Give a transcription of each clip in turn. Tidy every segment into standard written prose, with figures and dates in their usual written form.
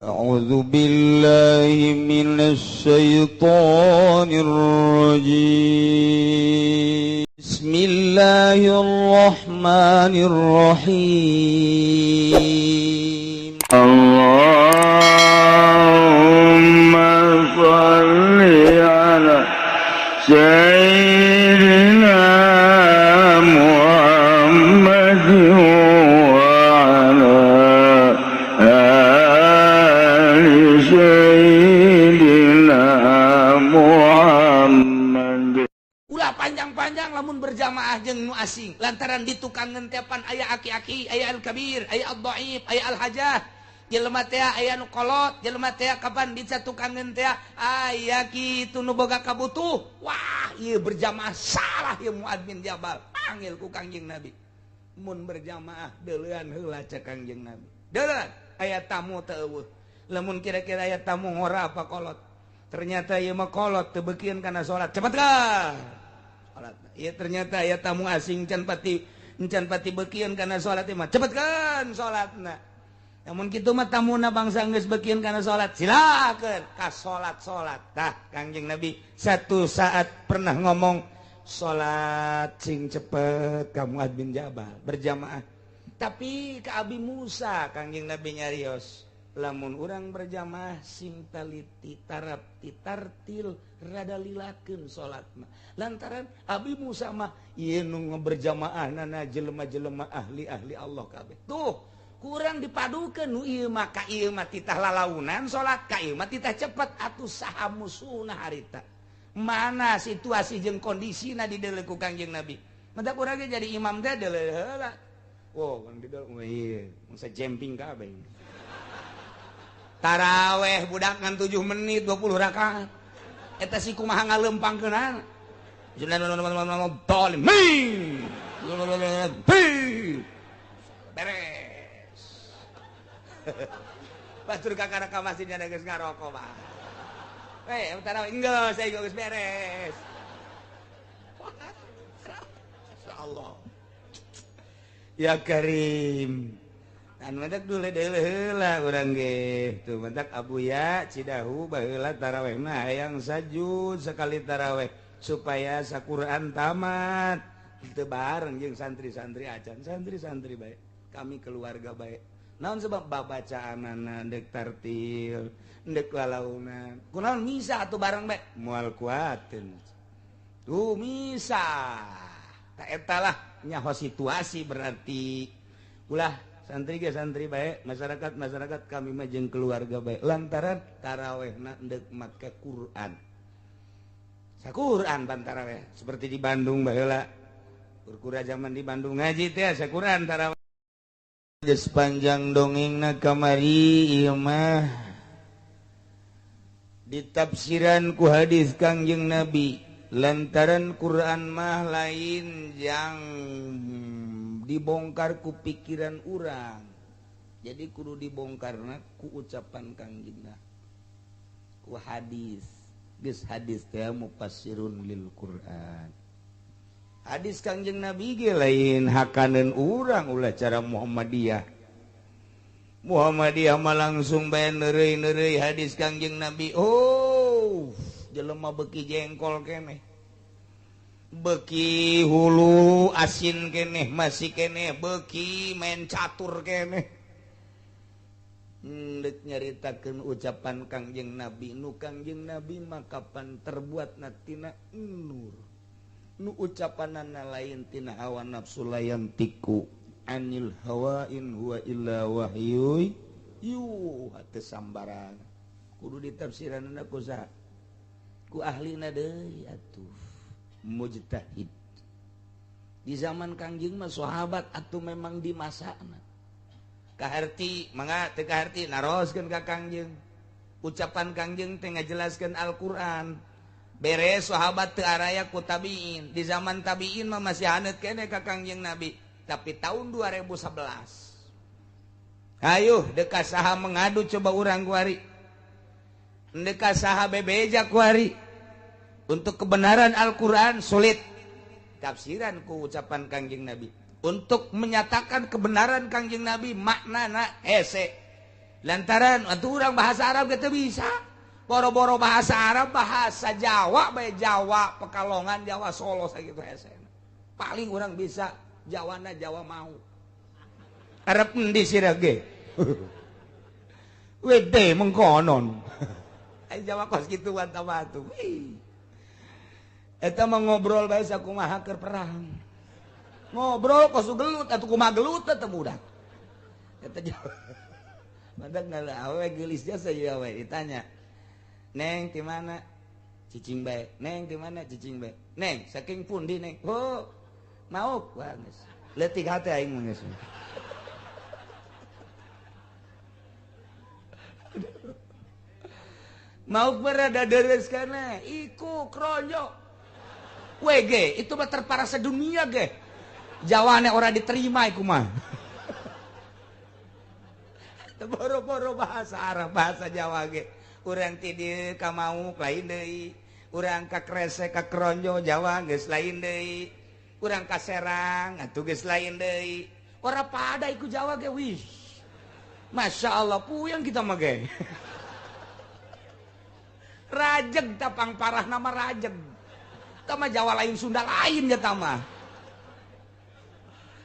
أعوذ بالله من الشيطان الرجيم. بسم الله الرحمن الرحيم. اللهم صل على سيدنا محمد وعلى آل سيدنا محمد. Ulah panjang-panjang lamun berjamaah jeung nu asing, lantaran di tukang ngentepan aya aki-aki, aya al-kabir, aya al-dhaif, aya al-hajah. Jelema teh aya nu kolot, jelema teh kapan bisa tukangan teh aya kitu nu boga kabutuh. Wah, ieu berjamaah salah ieu. Muad bin Jabal panggil ku Kangjeng Nabi. Mun berjamaah deuleuan heula, cek Kangjeng Nabi. Deuleuan aya tamu teu euweuh. Lamun kira-kira aya tamu ngora apa kolot. Ternyata ieu mah kolot, teu beukieun kana salat. Cepet kan salat. Ieu ternyata aya tamu asing, can pati beukieun kana salat ieu mah, cepet kan salatna. Namun kitu mah tamuna bangsa geus beukieun kana salat, silakeun ka salat-salat. Tah, Kangjeng Nabi satu saat pernah ngomong, salat sing cepet ka Muad bin Jabal berjamaah. Tapi ke Abi Musa Kangjeng Nabi nyarios, lamun urang berjamaah sing taliti, tarap tartil, rada lilakeun salatna, lantaran Abi Musa mah ieu nu berjamaah nana jelema-jelema ahli-ahli Allah kabeh. Tuh kurang dipadukeun, nu ieu mah ka ieu mah titah lalaunan salat, ka ieu mah titah cepet. Atuh saha musuhna harita? Mana situasi jeung kondisina dideuleu ku Kangjeng Nabi. Mentak urang ge jadi imam teh deuleu heula. Wow, kan di oh iya, masa jemping kabeh. Taraweh budak ngan 7 menit 20 rakaat. Eta si kumaha ngalempangkeunana? Dolimin. Beres. Batur kakara ka masjid ada geus ngarokok mah. Eh, taraweh enggak, saya geus beres. Allah. Ya Karim. Dan mendak dulu heula urang ge. Tuh mendak Abuya Cidahu baheula taraweh mah hayang sajud sekali taraweh supaya saquran tamat. Teu bareng jeung santri-santri acan, santri-santri bae. Kami keluarga bae. Naon sebab babacaanana ndek tartil, ndek lalaunan. Kunaon misa atuh bareng bae? Moal kuateun. Tuh misa. Tak eta lah nyaho situasi, berarti ulah santri ge santri baik, masyarakat masyarakat, kami mah jeung keluarga baik, lantaran tarawehna ndek make Quran, saquran pan taraweh seperti di Bandung baheula. Kurkura zaman di Bandung ngaji teh saquran taraweh. Sepanjang dongengna kamari ieu mah ditafsiran ku hadis Kangjeng Nabi, lantaran Quran mah lain yang dibongkar ku pikiran urang, jadi kudu dibongkarna ku ucapan Kangjengna, ku hadis. Geus hadis teh mufassirun lil Quran. Hadis Kangjeng Nabi ge lain hakaneun urang, ulah cara Muhammadiyah. Muhammadiyah mah langsung bae neureuy-neureuy hadis Kangjeng Nabi. Oh, jelema beuki jengkol keneh, beki hulu asin keneh, masih keneh beki main catur keneh. Ndek nyaritakeun ucapan Kangjeng Nabi, nu Kangjeng Nabi mah kapan terbuat tina nur, nu ucapanana lain tina hawa nafsu. La yantiqu anil hawa in huwa illa wahyu yuha. Teu sambarangan, kudu ditafsiranna ku saha? Ku ahlina deui atuh, mujtahid. Di zaman Kangjeng mah sahabat atuh memang di masana kaharti, mangga teu kaharti naroskeun ka Kangjeng. Ucapan Kangjeng teh ngajelaskeun Al-Qur'an. Beres sahabat teu araya, ku tabiin. Di zaman tabiin mah masih haneut keneh ka Kangjeng Nabi. Tapi tahun 2011, ayo deka saha mengadu coba urang kuari, deka saha bebeja kuari untuk kebenaran Al-Quran? Sulit. Tafsiran ku ucapan Kangjeng Nabi untuk menyatakan kebenaran Kangjeng Nabi, maknana hese. Lantaran atuh urang bahasa Arab ge teu bisa. Boro-boro bahasa Arab, bahasa Jawa bae Jawa Pekalongan, Jawa Solo sakitu hese. Paling urang bisa Jawana Jawa mau. Arab endi sira ge? Wede mengkonon. Ai Jawa kos kitu wan atuh. Eta mah ngobrol bae sakumaha keur perang. Ngobrol kos gelut atuh kumaha gelut teh budak. Eta Jawa. Badak ngala awewe geulis jasa ieu awewe ditanya. Neng di mana? Cicing bae. Neng di mana? Cicing bae. Neng saking pundi neng? Oh, mauk wah geus. Leutik hate aing mah geus. Mauk berada deres kana iku kronyo. WG itu mah terparah sedunia ge. Jawane ora diterima iku mah. Boro-boro bahasa Arab, bahasa Jawa ge. Urang ti dieu ka Mauk lain deui, urang ka Kresek ka Kronjo Jawa geus lain deui, urang ka Serang atuh geus lain deui. Ora pada iku Jawa ge wih. Masya Allah puyeng kita mah ge. Rajeg tapang parah nama rajeg. Tama Jawa lain Sunda lain ya tama.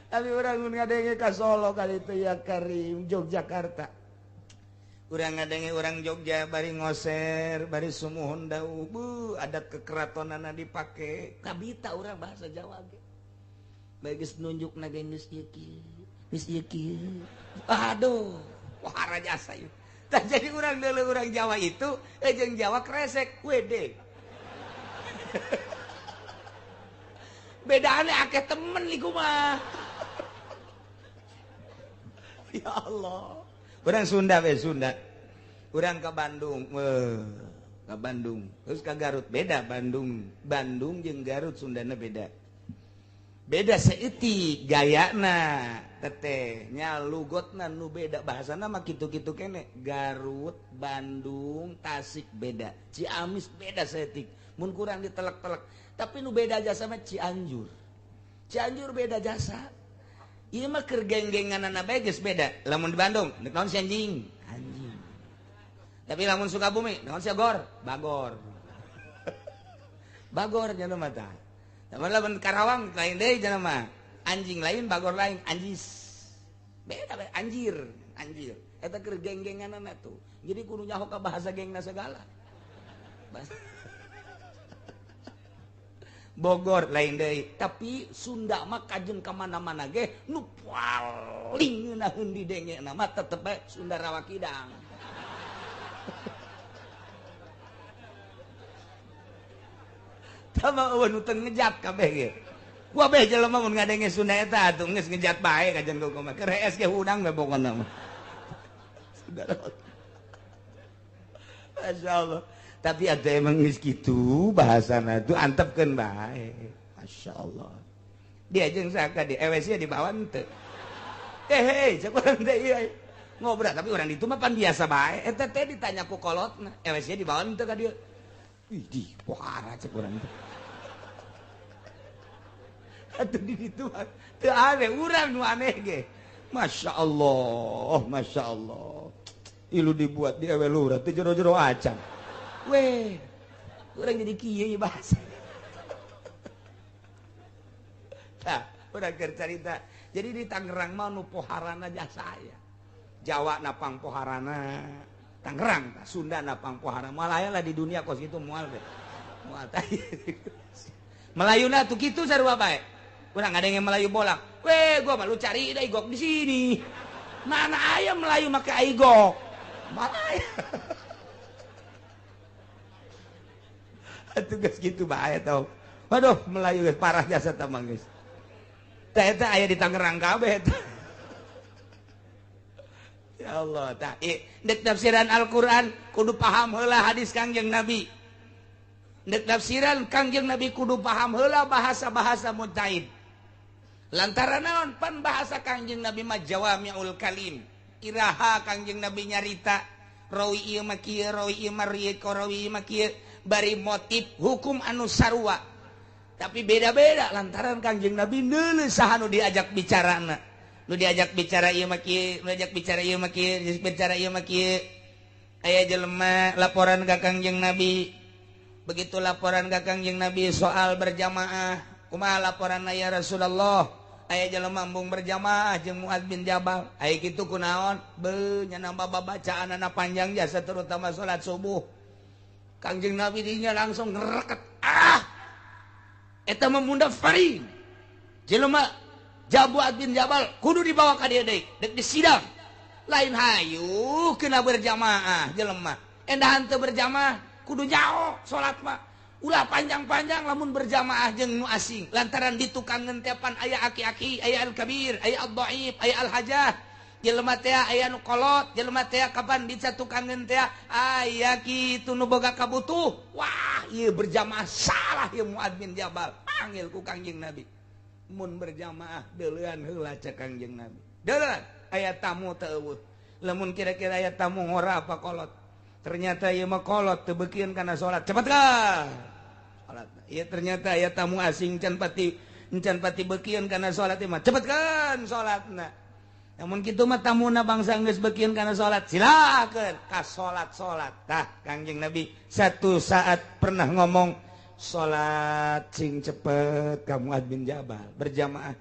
Tapi urang mun ngadenge ka Solo kali itu ya Karim Yogyakarta. Urang ngadenge urang Jogja bari ngoser, bari sumuhun dawuh, bu adat kekeratonana dipake. Kabita urang bahasa Jawa ge. Bae geus nunjukna ge geus ieu kieu, geus ieu kieu. Aduh, wah jasa ieu. Tah jadi urang deuleu urang Jawa itu jeung Jawa kresek WD. Bedane akeh temen iku mah. Ya Allah. Urang Sunda we Sunda. Urang ke Bandung, ke Bandung. Terus ke Garut beda Bandung. Bandung jeung Garut Sundana beda. Beda saeutik gayana teteh nya lugotna nu beda bahasana mah kitu-kitu kene. Garut, Bandung, Tasik beda. Ciamis beda saeutik. Mun kurang ditelek-telek. Tapi nu beda jasa mah Cianjur. Cianjur beda jasa. Ieu mah keur geng-genganana bae geus beda. Lamun di Bandung, deuk naon si anjing? Anjing. Tapi lamun Sukabumi, naon si agor? Bagor. Bagor nya mah tah. Lamun lamun Karawang lain deui cenah mah. Anjing lain, bagor lain, anjis. Beda beda anjir, anjir. Eta keur geng-genganana tuh. Jadi kudu nyaho ka bahasa gengna segala. Bahasa Bogor lain deui, tapi Sunda mah kajen ka mana-mana ge nu paling ngeunaheun didengena mah tetep bae Sunda Rawa Kidang. Tama eueuh nu teu ngejat kabeh ge. Gua beh jelema mun ngadenge Sunda eta atuh geus ngejat bae kajen ku mah. Keur hees ge hudang we pokona mah. Sunda Rawa. Masyaallah. Tapi ada emang geus kitu bahasana tuh antepkeun bae. Masya Allah. Dia jeung saka di EWC dibawa henteu. Hei, cek urang teh ieu. Ngobrol tapi urang ditu mah pan biasa bae. Eta teh ditanya ku kolotna, EWC dibawa henteu ka dieu. Ih, di pohara cek urang teh. Atuh di ditu teu aneh, urang nu aneh ge. Masya Allah, Masya Allah. Ilu dibuat di ewe lurah teu jero-jero acan. Weh, orang jadi kieu bahasa. Tah, urang keur carita. Jadi di Tangerang mah nu poharana jasa aya. Jawa napang poharana, Tangerang tah, Sunda napang poharana. Moal aya lah di dunia kos kitu moal teh. Moal tah. Melayuna tuh kitu sarua bae. Urang ngadenge Melayu bolak. Weh, gua mah lu cari da igok di sini. Mana aya Melayu make aigok? Mana aya? Tugas gitu bahaya tau. Waduh, Melayu geus parah jasa tamang geus. Tah eta aya di Tangerang kabeh eta. Ya Allah, tah deuk tafsiran Al-Qur'an kudu paham heula hadis Kangjeng Nabi. Deuk tafsiran Kangjeng Nabi kudu paham heula bahasa-bahasa mujtahid. Lantaran naon pan bahasa Kangjeng Nabi mah jawami'ul kalim. Iraha Kangjeng Nabi nyarita rawi ieu mah kieu, rawi ieu mah rieu, rawi ieu mah kieu. Bari motif hukum anu sarua tapi beda-beda lantaran Kangjeng Nabi neuleuh saha nu diajak bicarana. Nu diajak bicara ieu mah kieu, nu diajak bicara ieu mah kieu, bicara ieu mah kieu. Aya jelema laporan ka Kangjeng Nabi. Begitu laporan ka Kangjeng Nabi soal berjamaah, kumaha laporan ya Rasulullah? Aya jelema embung berjamaah jeung Muadz bin Jabal. Aya kitu kunaon? Beuh nya nambah babacaanana panjang jasa terutama salat subuh. Kangjeng Nabi dinya langsung ngereket. Ah! Eta mah mundafarin. Jelema Muadz bin Jabal kudu dibawa ka dieu deui, dek disidang. Lain hayu kena berjamaah jelema. Endahan teu berjamaah kudu nyaho salat mah. Ulah panjang-panjang lamun berjamaah jeung nu asing lantaran di tukang ngentepan aya aki-aki, aya al-kabir, aya al-dhaif, aya al-hajah. Jelema teh aya nu kolot, jelema teh kapan di tukang teh aya kitu nu boga kabutuh. Wah, ieu berjamaah salah ieu Muadz bin Jabal. Panggil ku Kangjeng Nabi. Mun berjamaah deuleuan heula cek Kangjeng Nabi. Deuleuan aya tamu teu eueuh. Lamun kira-kira aya tamu ngora apa kolot. Ternyata ieu mah kolot teu beukieun kana salat. Cepet ka. Salat. Ieu ternyata aya tamu asing can pati beukieun kana salat mah. Cepet kan salatna. Namun kitu mah tamuna bangsa geus beukieun kana salat, silakeun ka salat-salat. Tah Kangjeng Nabi satu saat pernah ngomong salat sing cepet ka Muadz bin Jabal berjamaah.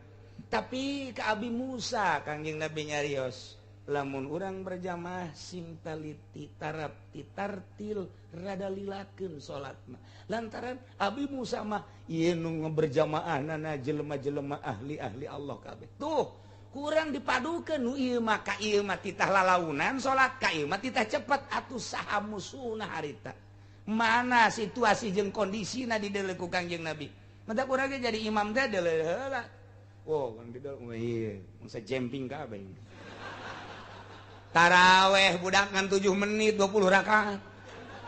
Tapi ka Abi Musa Kangjeng Nabi nyarios, lamun urang berjamaah sing taliti tarap titartil rada lilakeun salatna. Lantaran Abi Musa mah ieu nu berjamaah jelema-jelema ahli-ahli Allah kabeh. Tuh kurang dipadukeun nu ieu mah ka ieu mah titah lalaunan salat ka ieu mah titah cepet atuh saha musuhna harita. Mana situasi jeung kondisina dideuleu ku Kangjeng Nabi. Mata urang ge jadi imam teh deuleu heula. Wow, kan dideuleu ieu mangsa jemping kabeh. Taraweh budak ngan 7 menit 20 rakaat.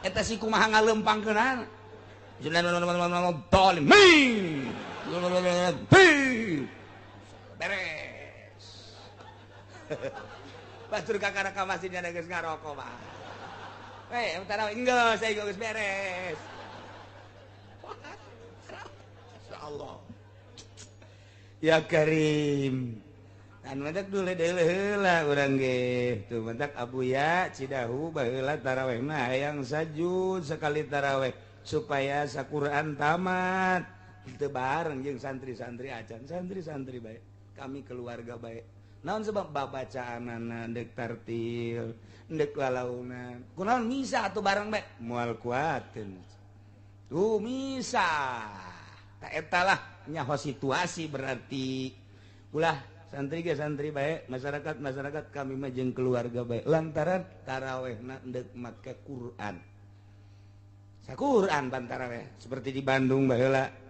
Eta si kumaha ngalempangkeunana. Beres. Batur kakara ka masjid nya geus ngarokok mah. Weh, taraweh enggeus saya geus beres. Insyaallah. Ya Karim. Anu mantak dulu deuleu heula urang ge. Tuh mantak Abuya Cidahu baheula taraweh mah hayang sajud sekali taraweh supaya saquran tamat. Teu bareng jeung santri-santri acan, santri-santri bae. Kami keluarga bae. Naon sebab babacaanana deuk tartil, deuk lalaunan. Kunaon misa atuh bareng bae? Moal kuateun. Tuh misa. Ta eta lah nyaho situasi berarti. Ulah santri ge santri bae, masyarakat masyarakat kami mah jeung keluarga bae. Lantaran tarawehna deuk make Quran. Saquran ban taraweh seperti di Bandung baheula.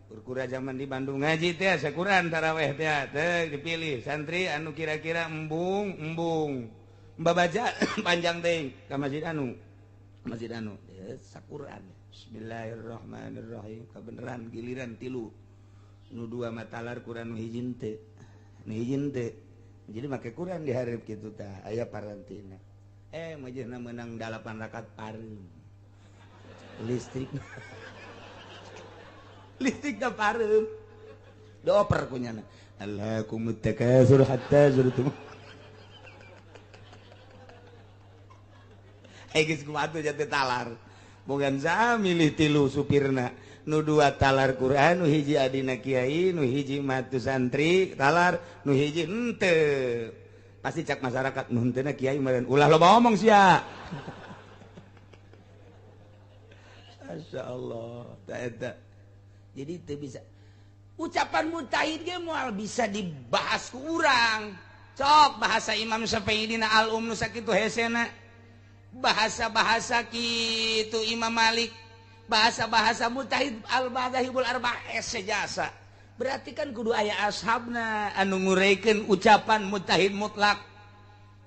Kurkura zaman di Bandung ngaji teh saquran taraweh teh teh dipilih santri anu kira-kira embung embung. Babaca panjang teh ka masjid anu. Masjid anu saquran. Bismillahirrahmanirrahim. Kabeneran giliran tilu. Nu dua matalar Quran nu hiji teh. Nu hiji teh. Jadi make Quran dihareup kitu tah aya parantina. Majehna meunang 8 rakaat pareum. Listrik. Listrik dah pareum. Dioper kunyana. Alhaakumut takatsur hatta zurtum. Geus kumaha atuh jatuh talar. Bogan saha milih tilu supirna. Nu dua talar Quran, nu hiji adina kiai, nu hiji matu santri talar, nu hiji henteu. Pasti cak masyarakat nu henteuna kiai meureun ulah loba omong sia. Masyaallah, ta eta. Jadi teu bisa. Ucapan mujtahid ge moal bisa dibahas ku urang. Cok bahasa Imam Syafi'i dina al-Um nu sakitu hesena. Bahasa-bahasa kitu Imam Malik, bahasa-bahasa mujtahid al-madzahibul arba'ah hese jasa. Berarti kan kudu aya ashabna anu ngureikeun ucapan mujtahid mutlak.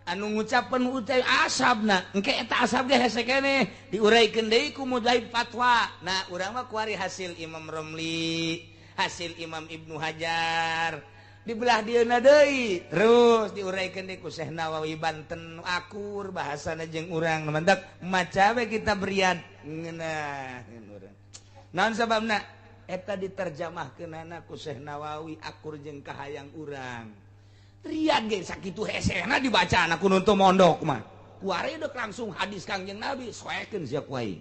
Anu ngucapan ucap ashabna, engke eta ashab ge hese keneh diuraikeun deui ku mujtahid fatwa. Nah, urang mah kuari hasil Imam Romli, hasil Imam Ibnu Hajar, dibelah dieuna deui, terus diuraikeun deui ku Syekh Nawawi Banten akur bahasana jeung urang. Mantak maca we kita berian ngeunah urang. Naon sababna? Eta diterjemahkeunana ku Syekh Nawawi akur jeung kahayang urang. Rian ge sakitu hesena dibaca anak kudu teu mondok mah. Kuari deuk langsung hadis Kangjeng Nabi soekeun sia ku aing.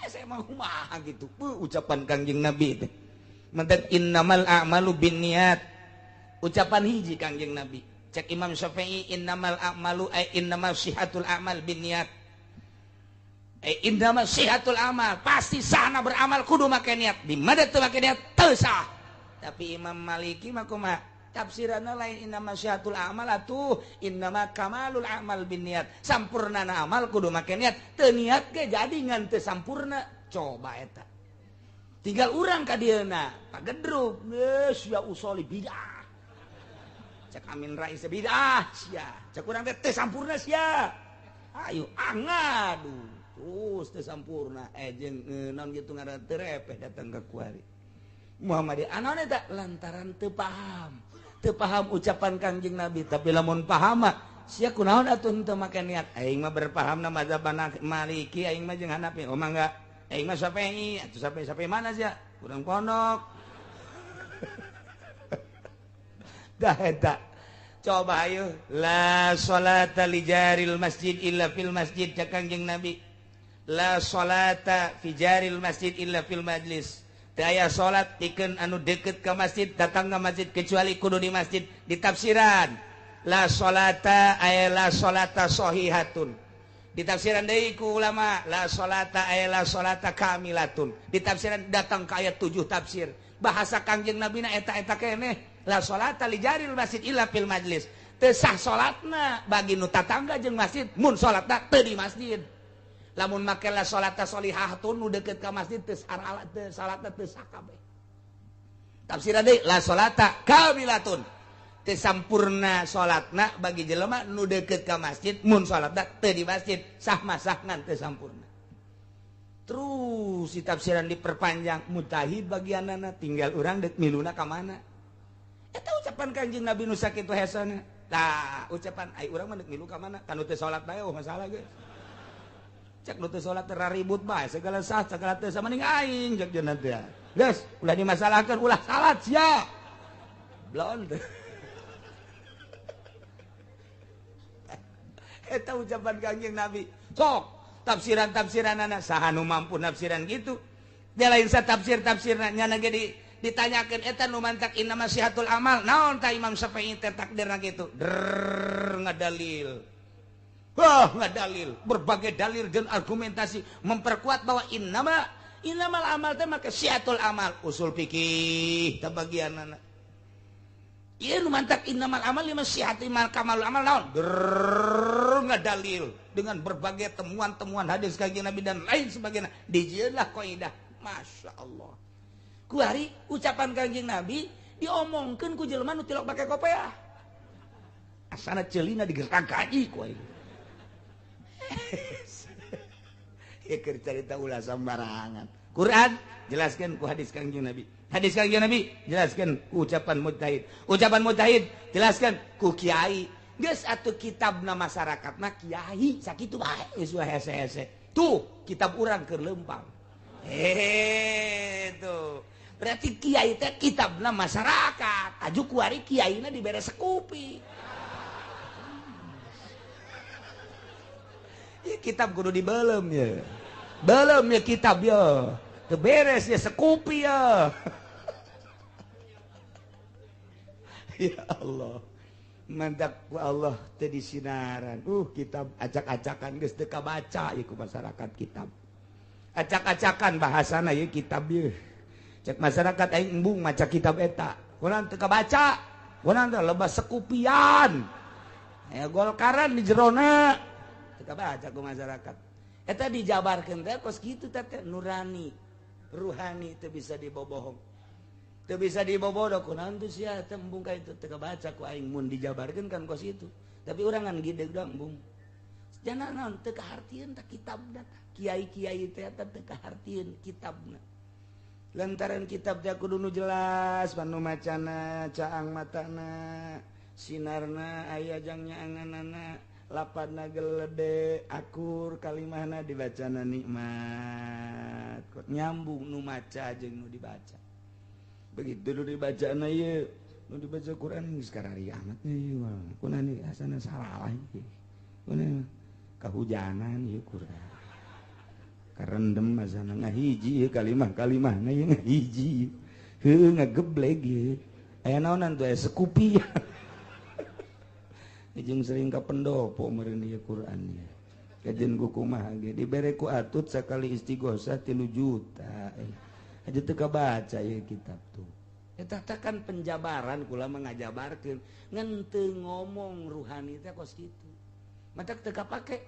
Saya mah kumaha gitu. Ucapan Kangjeng Nabi teh. Mentet innamal a'malu binniyat. Ucapan hiji Kangjeng Nabi. Cek Imam Syafi'i innamal a'malu ay innamal sihatul a'mal binniyat. Ay innamal sihatul amal, pasti sahna beramal kudu make niat. Di mana teu make niat teu sah. Tapi Imam Maliki mah kumaha? Tafsiranna lain innama syihatul amal atuh innama kamalul amal binniyat. Sampurnana amal kudu make niat. Teu niat ge jadi ngan teu sampurna. Coba eta. Tinggal urang ka dieuna, pagedruk, geus sia usoli bidah. Cek Amin Rais bidah sia. Cek urang teh teu sampurna sia. Ayo angadu. Terus teu sampurna jeung naon kitu ngaran teu repeh datang ka kuari. Muhammadiyah anaon eta lantaran teu paham. Teu paham ucapan Kangjeng Nabi, tapi lamun paham mah sia kunaon atuh henteu make niat. Aing mah berpahamna mazhab Maliki, aing mah jeung Hanafi. Oh mangga, aing mah Syafi'i, atuh Syafi'i mana sia? Urang pondok. Dah eta. Coba ayo la salata li jaril masjid illa fil masjid cek Kangjeng Nabi. La salata fi jaril masjid illa fil majlis. Daya salat pikeun anu deket ke masjid datang ke masjid kecuali kudu di masjid ditafsiran la salata ay la salata sahihatun ditafsiran deui ku ulama la salata ay la salata kamilatun ditafsiran datang ke ayat 7 tafsir bahasa Kangjeng Nabi na eta-eta keneh la salata li jaril masjid illa fil majlis teu sah salatna bagi nu tatangga jeung masjid mun salatna teu di masjid. Lamun make la salata sholihatun nu deket ka masjid teu salat teu salatna teu sah kabeh. Tafsiran deui la salata kamilatun teu sampurna salatna bagi jelema nu deket ka masjid mun salatna teu di masjid sah masah ngan teu sampurna. Terus si tafsiran diperpanjang mutahid bagianana tinggal urang deuk miluna ka mana. Eta ucapan Kangjeng Nabi nu sakitu hesana. Tah ucapan ai urang mah deuk milu ka mana kan teu salat bae oh masalah geus. Cek nu teu salat ribut bae segala sah segala teu sama ning aing cek jeung teh. Geus ulah dimasalahkeun ulah salat sia. Blon. Eta ucapan Kangjeng Nabi. Sok tafsiran-tafsiranana saha nu mampu nafsiran gitu. Dia lain sa tafsir-tafsirna nyana ge ditanyakeun eta nu mantak innama sihatul amal. Naon ta Imam Syafi'i teh takdirna kitu? Drrrr ngadalil. Wah, nggak dalil, berbagai dalil dan argumentasi memperkuat bahwa innama innamal amal teh maka syiatul amal usul fikih teh bagianana. Ieu nu mantak innamal amal lima syiatul amal kamalul amal naon? Drrrr ngadalil dengan berbagai temuan-temuan hadis Kangjeng Nabi dan lain sebagainya. Dijieunlah kaidah. Masya Allah. Ku hari ucapan Kangjeng Nabi diomongkeun ku jelema nu tilok make kopeah. Asana ceulina digertak gaji ku aing. Ya keur carita ulah sembarangan. Quran jelaskan ku hadis Kangjeng Nabi. Hadis Kangjeng Nabi jelaskan ku ucapan mujtahid. Ucapan mujtahid jelaskan ku kiai. Geus atuh kitabna masyarakatna kiai sakitu bae geus hese-hese. Tuh kitab urang keur leumpang. Tuh. Berarti kiai teh kitabna masyarakat. Aju kuari kiaina dibere sekupi. Ya, kitab kudu dibelem ya. Belem ya kitab ya. Teu beres ya sekupi ya. Ya Allah. Mantap ku Allah teu disinaran. Kitab acak-acakan geus teu kabaca ieu ku masyarakat kitab. Acak-acakan bahasana ieu kitab ieu. Cek masyarakat aing embung maca kitab eta. Kunaon teu kabaca? Kunaon teh lebah sekupian. Aya golkaran di jerona. Teu baca ku masyarakat. Eta dijabarkeun teh kos kitu teh nurani, ruhani teu bisa dibobohong. Teu bisa dibobodo kunaon teu sia teh embung ka itu teu kabaca ku aing mun dijabarkeun kan kos kitu. Tapi urang ngan gideg doang embung. Jana naon teu kahartieun tah kitabna tah. Kiai-kiai teh eta teu kahartieun kitabna. Lantaran kitab teh kudu nu jelas panu macana, caang matana, sinarna aya jang nyaanganana. Lapadna gelede akur kalimahna dibacana nikmat nyambung nu maca jeung nu dibaca. Begitu nu dibacana ieu Nu dibaca Quran geus karari amat ieu mah. Kunaon asana salah ieu. Kunaon kahujanan ieu Quran. Karendem asana ngahiji ieu kalimah-kalimahna ieu ngahiji. Heuh ngagebleg ieu. Aya naonan tuh aya sekupi. Jeung sering ka pendopo meureun ieu Quran ieu. Kajen ku kumaha ge dibere ku atut sakali istighosah 3 juta. Aja teu kabaca ieu kitab tuh. Eta teh kan penjabaran kula mah ngajabarkeun ngan teu ngomong ruhani teh kos kitu. Matak teu kapake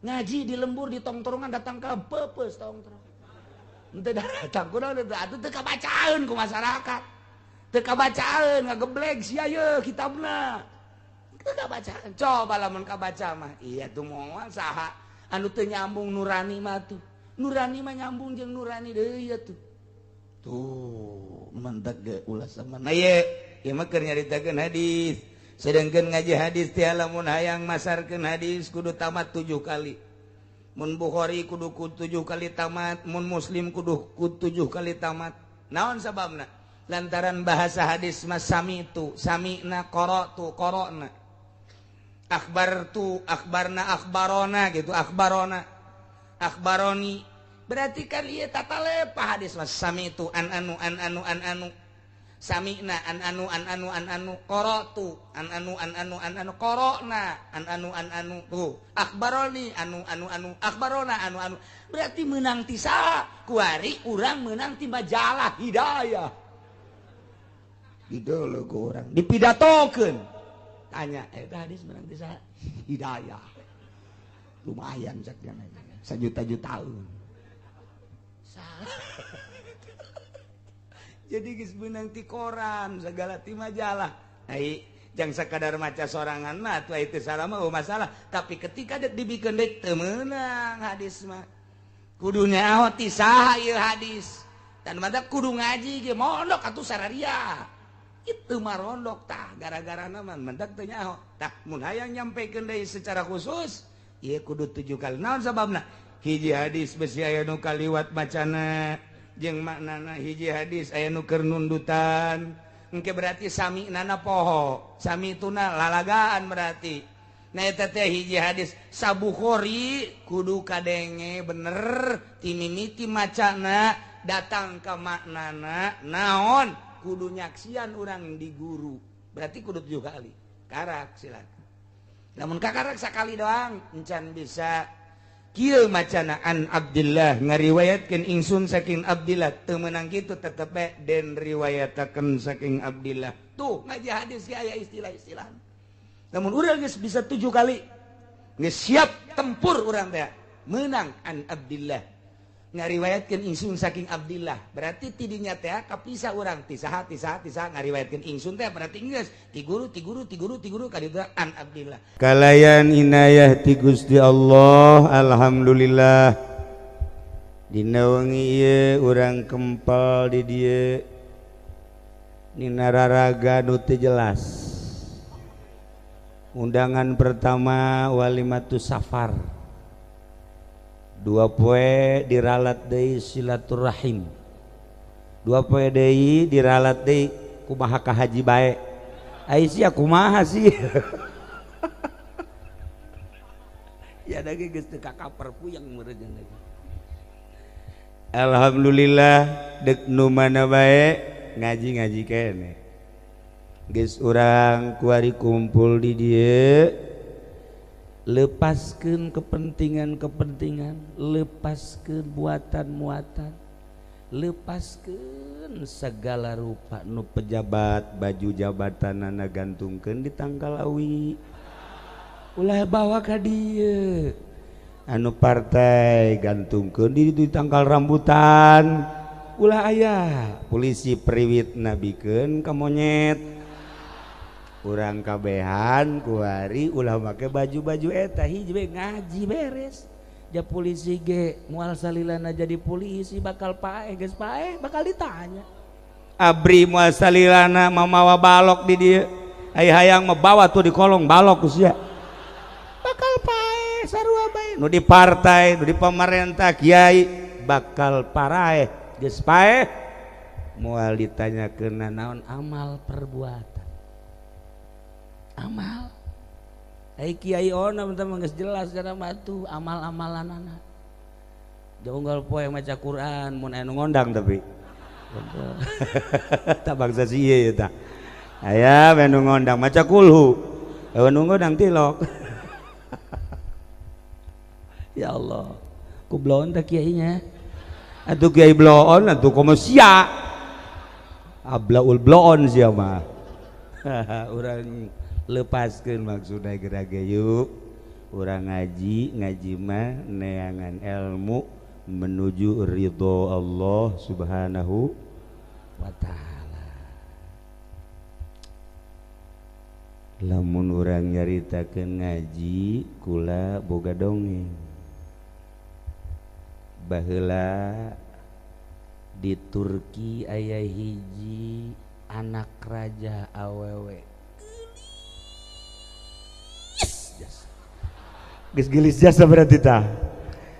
ngaji di lembur di tongtrongan datang ka peupeus tongtrong. Henteu datang kunaon atuh teu kabacaeun ku masyarakat. Teu kabacaeun ngagebleg sia ye kitabna. Teu kabacaeun. Coba lamun kabaca mah iya tuh moal saha anu teu nyambung nurani mah tuh. Nurani mah nyambung jeung nurani deui ye tuh. Tuh mantak ge ulah sama na ye ieu mah keur nyaritakeun hadis. Sedangkan ngaji hadis teh lamun hayang masarkeun hadis kudu tamat 7 kali. Mun Bukhari kudu 7 kali tamat, mun Muslim kudu 7 kali tamat. Naon sababna? Lantaran bahasa hadis mah sami tu, sami'na qara'tu qara'na. Akhbartu akhbarna akhbarona gitu, akhbarona. Akhbaroni. Berarti kan ieu tata lepa hadis mah sami tu an anu an anu an anu. Sami'na an anu an anu an anu qara'tu an anu an anu an anu qara'na an anu an anu tuh akhbaroni anu anu anu akhbarona anu anu. Berarti menang ti saha? Kuari urang menang ti majalah Hidayah. Didolo ku urang dipidatokeun. Tanya eta hadis menang ti saha? Hidayah. Lumayan cak dia sajuta-jutaan. Jadi geus beunang ti koran segala ti majalah. Ai jang sakadar maca sorangan mah atuh itu salah mah masalah, tapi ketika dek dibikeun deui teu meunang hadis mah. Kudu nyaho ti saha ieu hadis. Dan mada kudu ngaji ge mondok atuh sararia. Itu mah rondok tah gara-garana mah mendak teu nyaho. Tah mun hayang nyampekeun deui secara khusus ieu kudu 7 kali. Naon sababna? Hiji hadis besi aya nu kaliwat macana jeung maknana, hiji hadis aya nu keur nundutan. Engke berarti sami nana poho, sami tuna lalagaan berarti. Nah eta teh hiji hadis Sabukhori kudu kadenge bener timimiti macana datang ka maknana naon kudu nyaksian urang di guru. Berarti kudu 7 kali. Karak silakan. Lamun kakarak sakali doang encan bisa. Kieu macana an Abdillah ngariwayatkeun ingsun saking Abdillah teu meunang kitu tetep bae den riwayatakeun saking Abdillah. Tuh ngaji hadis ge aya istilah-istilah. Lamun urang geus bisa 7 kali geus siap tempur urang teh meunang an Abdillah ngariwayatkeun ingsun saking Abdillah. Berarti tidinya teh kapisah urang ti saha ti saha ti saha ngariwayatkeun ingsun teh berarti geus ti guru ti guru ti guru ti guru ka ditu an Abdillah. Kalayan inayah ti Gusti Allah, alhamdulillah. Dina wengi ieu urang kempel di dieu nina raraga nu teu jelas. Undangan pertama walimatus safar. 2 poe diralat deui silaturahim. 2 poe deui diralat deui kumaha ka haji bae. Ai sia kumaha sih? Ya da ge geus teu kakaper puyeng meureun lagi. Alhamdulillah dek nu mana bae ngaji-ngaji keneh. Geus urang kuari kumpul di dieu lepaskeun kepentingan-kepentingan, lepaskeun muatan-muatan, lepaskeun segala rupa nu pejabat baju jabatanana gantungkeun di tangkal awi. Ulah bawa ka dieu. Anu partai gantungkeun di tangkal rambutan. Ulah aya polisi priwit nabikeun ka monyet. Urang kabehan kuari ulah make baju-baju eta hiji we ngaji beres. Ja polisi ge moal salilana jadi polisi bakal paeh geus paeh bakal ditanya. Abri moal salilana mamawa balok di dieu. Ai hayang mah bawa tuh di kolong balok sia. Bakal paeh sarua bae. Nu di partai, nu di pemerintah kiai bakal paraeh geus paeh Moal ditanyakeun naon amal perbuatan. Amal. Ai kiai ona mah geus jelas kana mah tuh amal-amalanana. Jonggal poe maca Quran mun aya nu ngondang tapi. Tak bangsa si ieu tah. Aya we nu ngondang maca kulhu. Eueuh nu ngondang tilok. Ya Allah. Ku bloon teh kiainya. Atuh kiai bloon atuh komo sia. Ablaul bloon sia mah. Urang lepaskeun maksudna geura ge yuk. Urang ngaji, ngaji mah neangan ilmu menuju ridho Allah Subhanahu wa ta'ala. Lamun urang nyaritakeun ngaji kula boga dongeng. Baheula di Turki aya hiji anak raja awewe. Gelis. Geus geulis jasa berarti tah.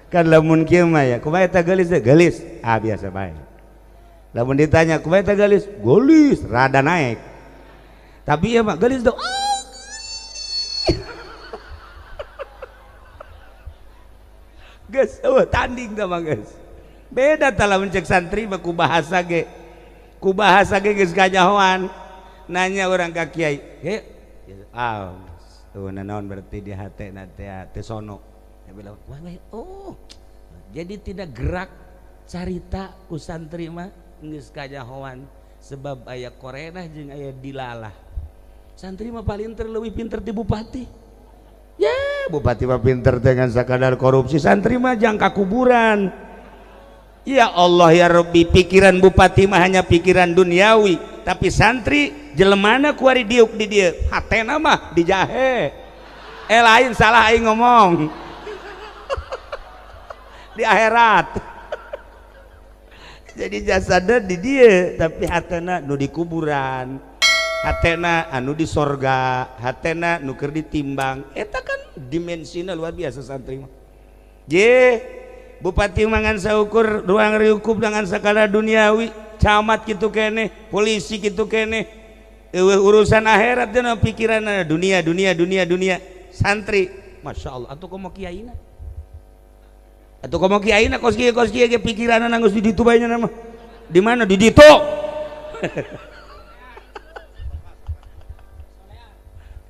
Kan lamun kieu mah ya, kumaha eta geulis teh? Geulis. Ah biasa bae. Lamun ditanya kumaha eta geulis? Geulis, rada naik. Tapi ieu mah geulis dong. Geus, eueuh tanding tah mah geus. Beda tah lamun cek santri mah ku bahasa ge. Ku bahasa ge geus kanyahoan. Nanya urang ka kiai, "He, ah, eueuh naon berarti di hatena teh teh sono." Dia bilang, "Wah, oh." Jadi tidak gerak carita ku santri mah geus kanyahoan sebab aya korenah jeung aya dilalah. Santri mah paling leuwih pinter ti bupati. Ya, bupati mah pinter dengan sakadar korupsi, santri mah jangka kuburan. Ya Allah ya Rabbi, pikiran bupati mah hanya pikiran duniawi, tapi santri jelemana kuari diuk di dieu, hatena mah dijahe. Lain salah aing ngomong. Di akhirat. Jadi jasada di dieu, tapi hatena nu di kuburan. Hatena anu di sorga, hatena nu keur ditimbang. Eta kan dimensina luar biasa santri mah. Je, bupati mangan saukur ruang riukup dengan sakala duniawi, camat kitu keneh, polisi kitu keneh. Eueuh urusan akhirat dina pikiranna dunia dunia dunia dunia. Santri, Masya Allah, atuh komo kiaina. Atuh komo kiaina kos kieu ge pikiranna geus di ditu bae nya mah. Di mana di ditu?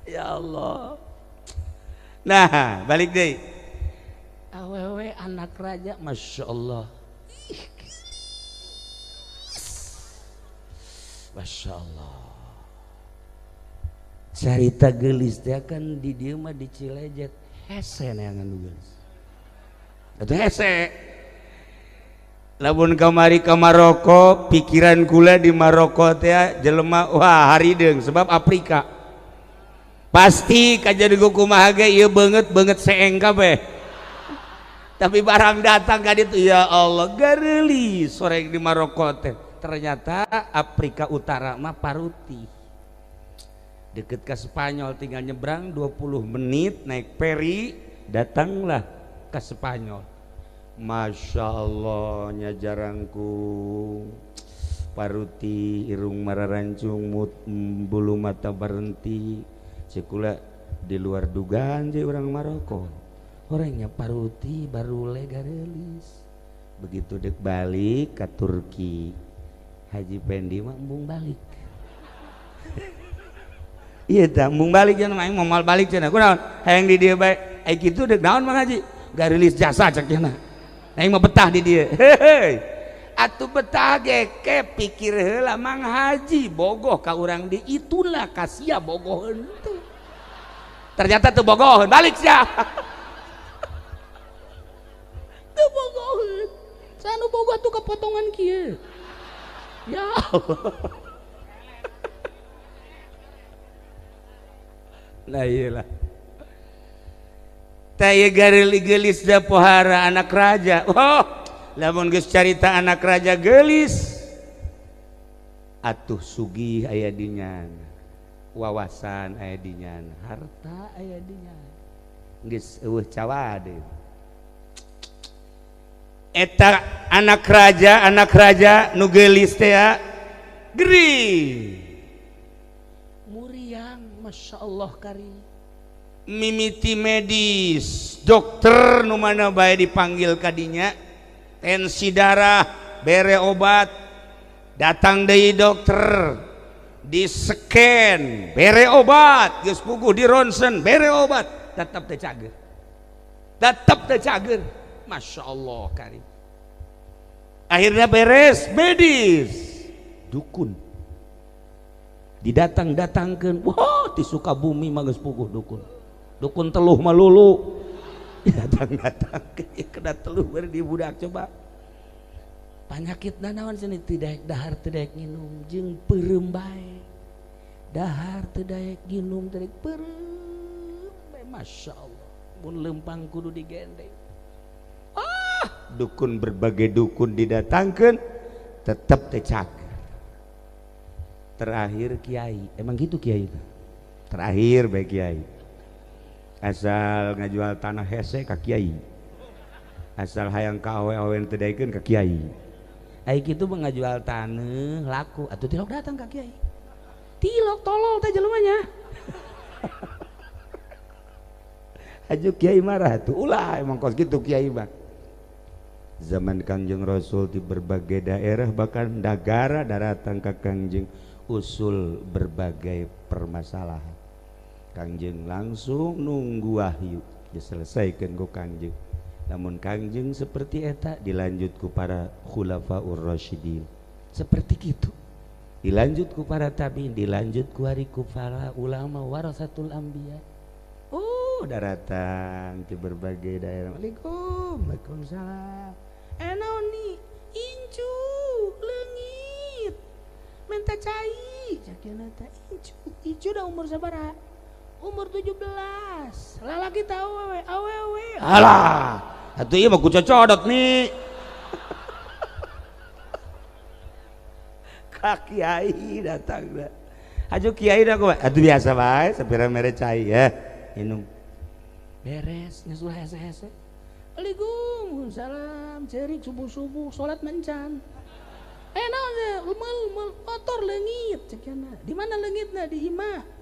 Ya Allah. Nah, balik deh. Awewe anak raja, Masya Allah. Masya Allah. Carita gelis teh kan di dieu mah di Cilejet hese neangan nu geulis. Atuh hese. Lamun kamari ka Maroko, pikiran kula di Maroko teh jelema wah harideung sebab Afrika. Pasti kajian kumaha ge ieu beungeut-beungeut seeng kabeh. Tapi barang datang ka ditu ya Allah gareuli sore di Maroko teh. Ternyata Afrika Utara mah paruti. Deket ke Spanyol tinggal nyebrang 20 menit naik peri datanglah ke Spanyol. Masya Allah nya jarangku paruti irung mararancung bulu mata berhenti. Cikula di luar dugaan je orang Maroko orangnya paruti baru legarelis. Begitu dek balik ke Turki Haji Pendi mah embung balik. Iya tah embung balik cenah aing moal balik cenah kunaon hayang di dieu bae ai kitu dek naon Mang Haji garelis jasa cek cenah aing mah betah di dieu. Heuheuy atuh betah ge ke pikir heula Mang Haji bogoh ka urang di itulah kasia bogoh henteu. Ternyata tuh bogoh balik sia. Tuh bogoh. Sanu bogoh tuh kepotongan kieu. Ya Allah. Nah iyalah. Tah ieu gareuli-geulis da pohara anak raja. Oh, lamun geus carita anak raja geulis atuh sugih aya di nyana. Wawasan aya di nyana, harta aya di nyana. Geus eueuh cawade. Eta anak raja nu geulis teh Gering muriang, Masya Allah kari. Mimiti medis, dokter nu mana bae dipanggil kadinya, tensi darah, bere obat, datang deui dokter, di scan, bere obat, geus puguh di ronsen, bere obat, tetap teu cager. Tetap teu cager. Masya Allah kari. Akhirnya beres medis, dukun didatang-datangkeun. Wah, di Sukabumi mah geus puguh dukun. Dukun teluh malulu datang-datang kena teluh beri di budak. Coba penyakit naon sini, tidak dahar, tidak nginum, jeung peureum bae, dahar teu daek, nginum teu daek, peureum bae. Masya Allah, mun lempang kudu digendeng. Ah, dukun, berbagai dukun didatangkeun, tetep teu cager. Terakhir kiai, emang gitu kiai itu terakhir bae kiai. Asal ngajual tanah hese ka kiai, asal hayang ka awe-awe teu daekeun ka kiai. Ai kitu mah ngajual tanah laku atuh, tilok datang ka kiai, tilok tolol teh jelemanya. Aju kiai marah tuh, ulah emang kos gitu kiai mah. Zaman Kangjeng Rasul di berbagai daerah bahkan negara daratan ka Kangjeng usul berbagai permasalahan. Kangjeng langsung nunggu wahyu diselesaikan ku Kangjeng. Namun Kangjeng seperti eta dilanjut ku para khulafaur rasyidin seperti gitu, dilanjut ku para tabiin, dilanjut ku hari ku para ulama warasatul anbiya. Oh, daratan di berbagai daerah. Waalaikum, waalaikumsalam. Naon nih? Incu leungit minta cai cakina teh. Incu, incu udah umur sabaraha? Umur 17. Lalaki tahu awewe, awewe. Alah, atuh ieu mah ku cocodot nih. Ka kiai datang dah. Aju kiai dah kumaha? Atuh biasa bae, sapira mere cai ya. Minum. Beres, geus ulah hese-hese. Waalaikumsalam, cerik subuh-subuh salat mencan. Naon teh? Mel motor leungit cekna. Di mana leungitna? Di imah.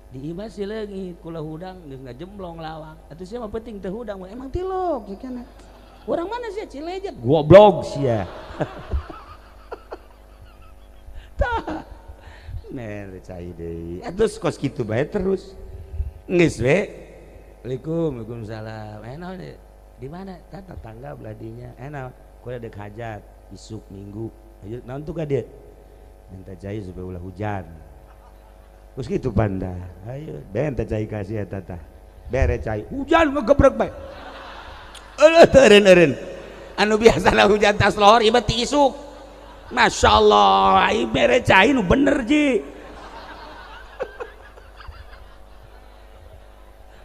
Di imah si leungit, kula hudang geus ngajemblong lawang. Atuh sia mah penting teu hudang, emang tilok cekna. Urang mana sia? Cilejet. Goblok sia. Tah. Mere cai deui. Atuh kos kitu bae terus. Geus we. Waalaikum, waalaikumsalam. Naon di mana? Tah tetangga belah dinya. Naon? Kula deuk hajat isuk minggu. Ayo naon tuh ka dieu? Minta cai supaya ulah hujan. Terus gitu panda. Ayo ben teh cai kasih eta tah. Bere cai hujan ngegebrek bae. Eueuh teu eureun-eureun. Anu biasana hujan tas lohor ieu ti isuk. Masya Allah, ieu bere cai nu bener ji.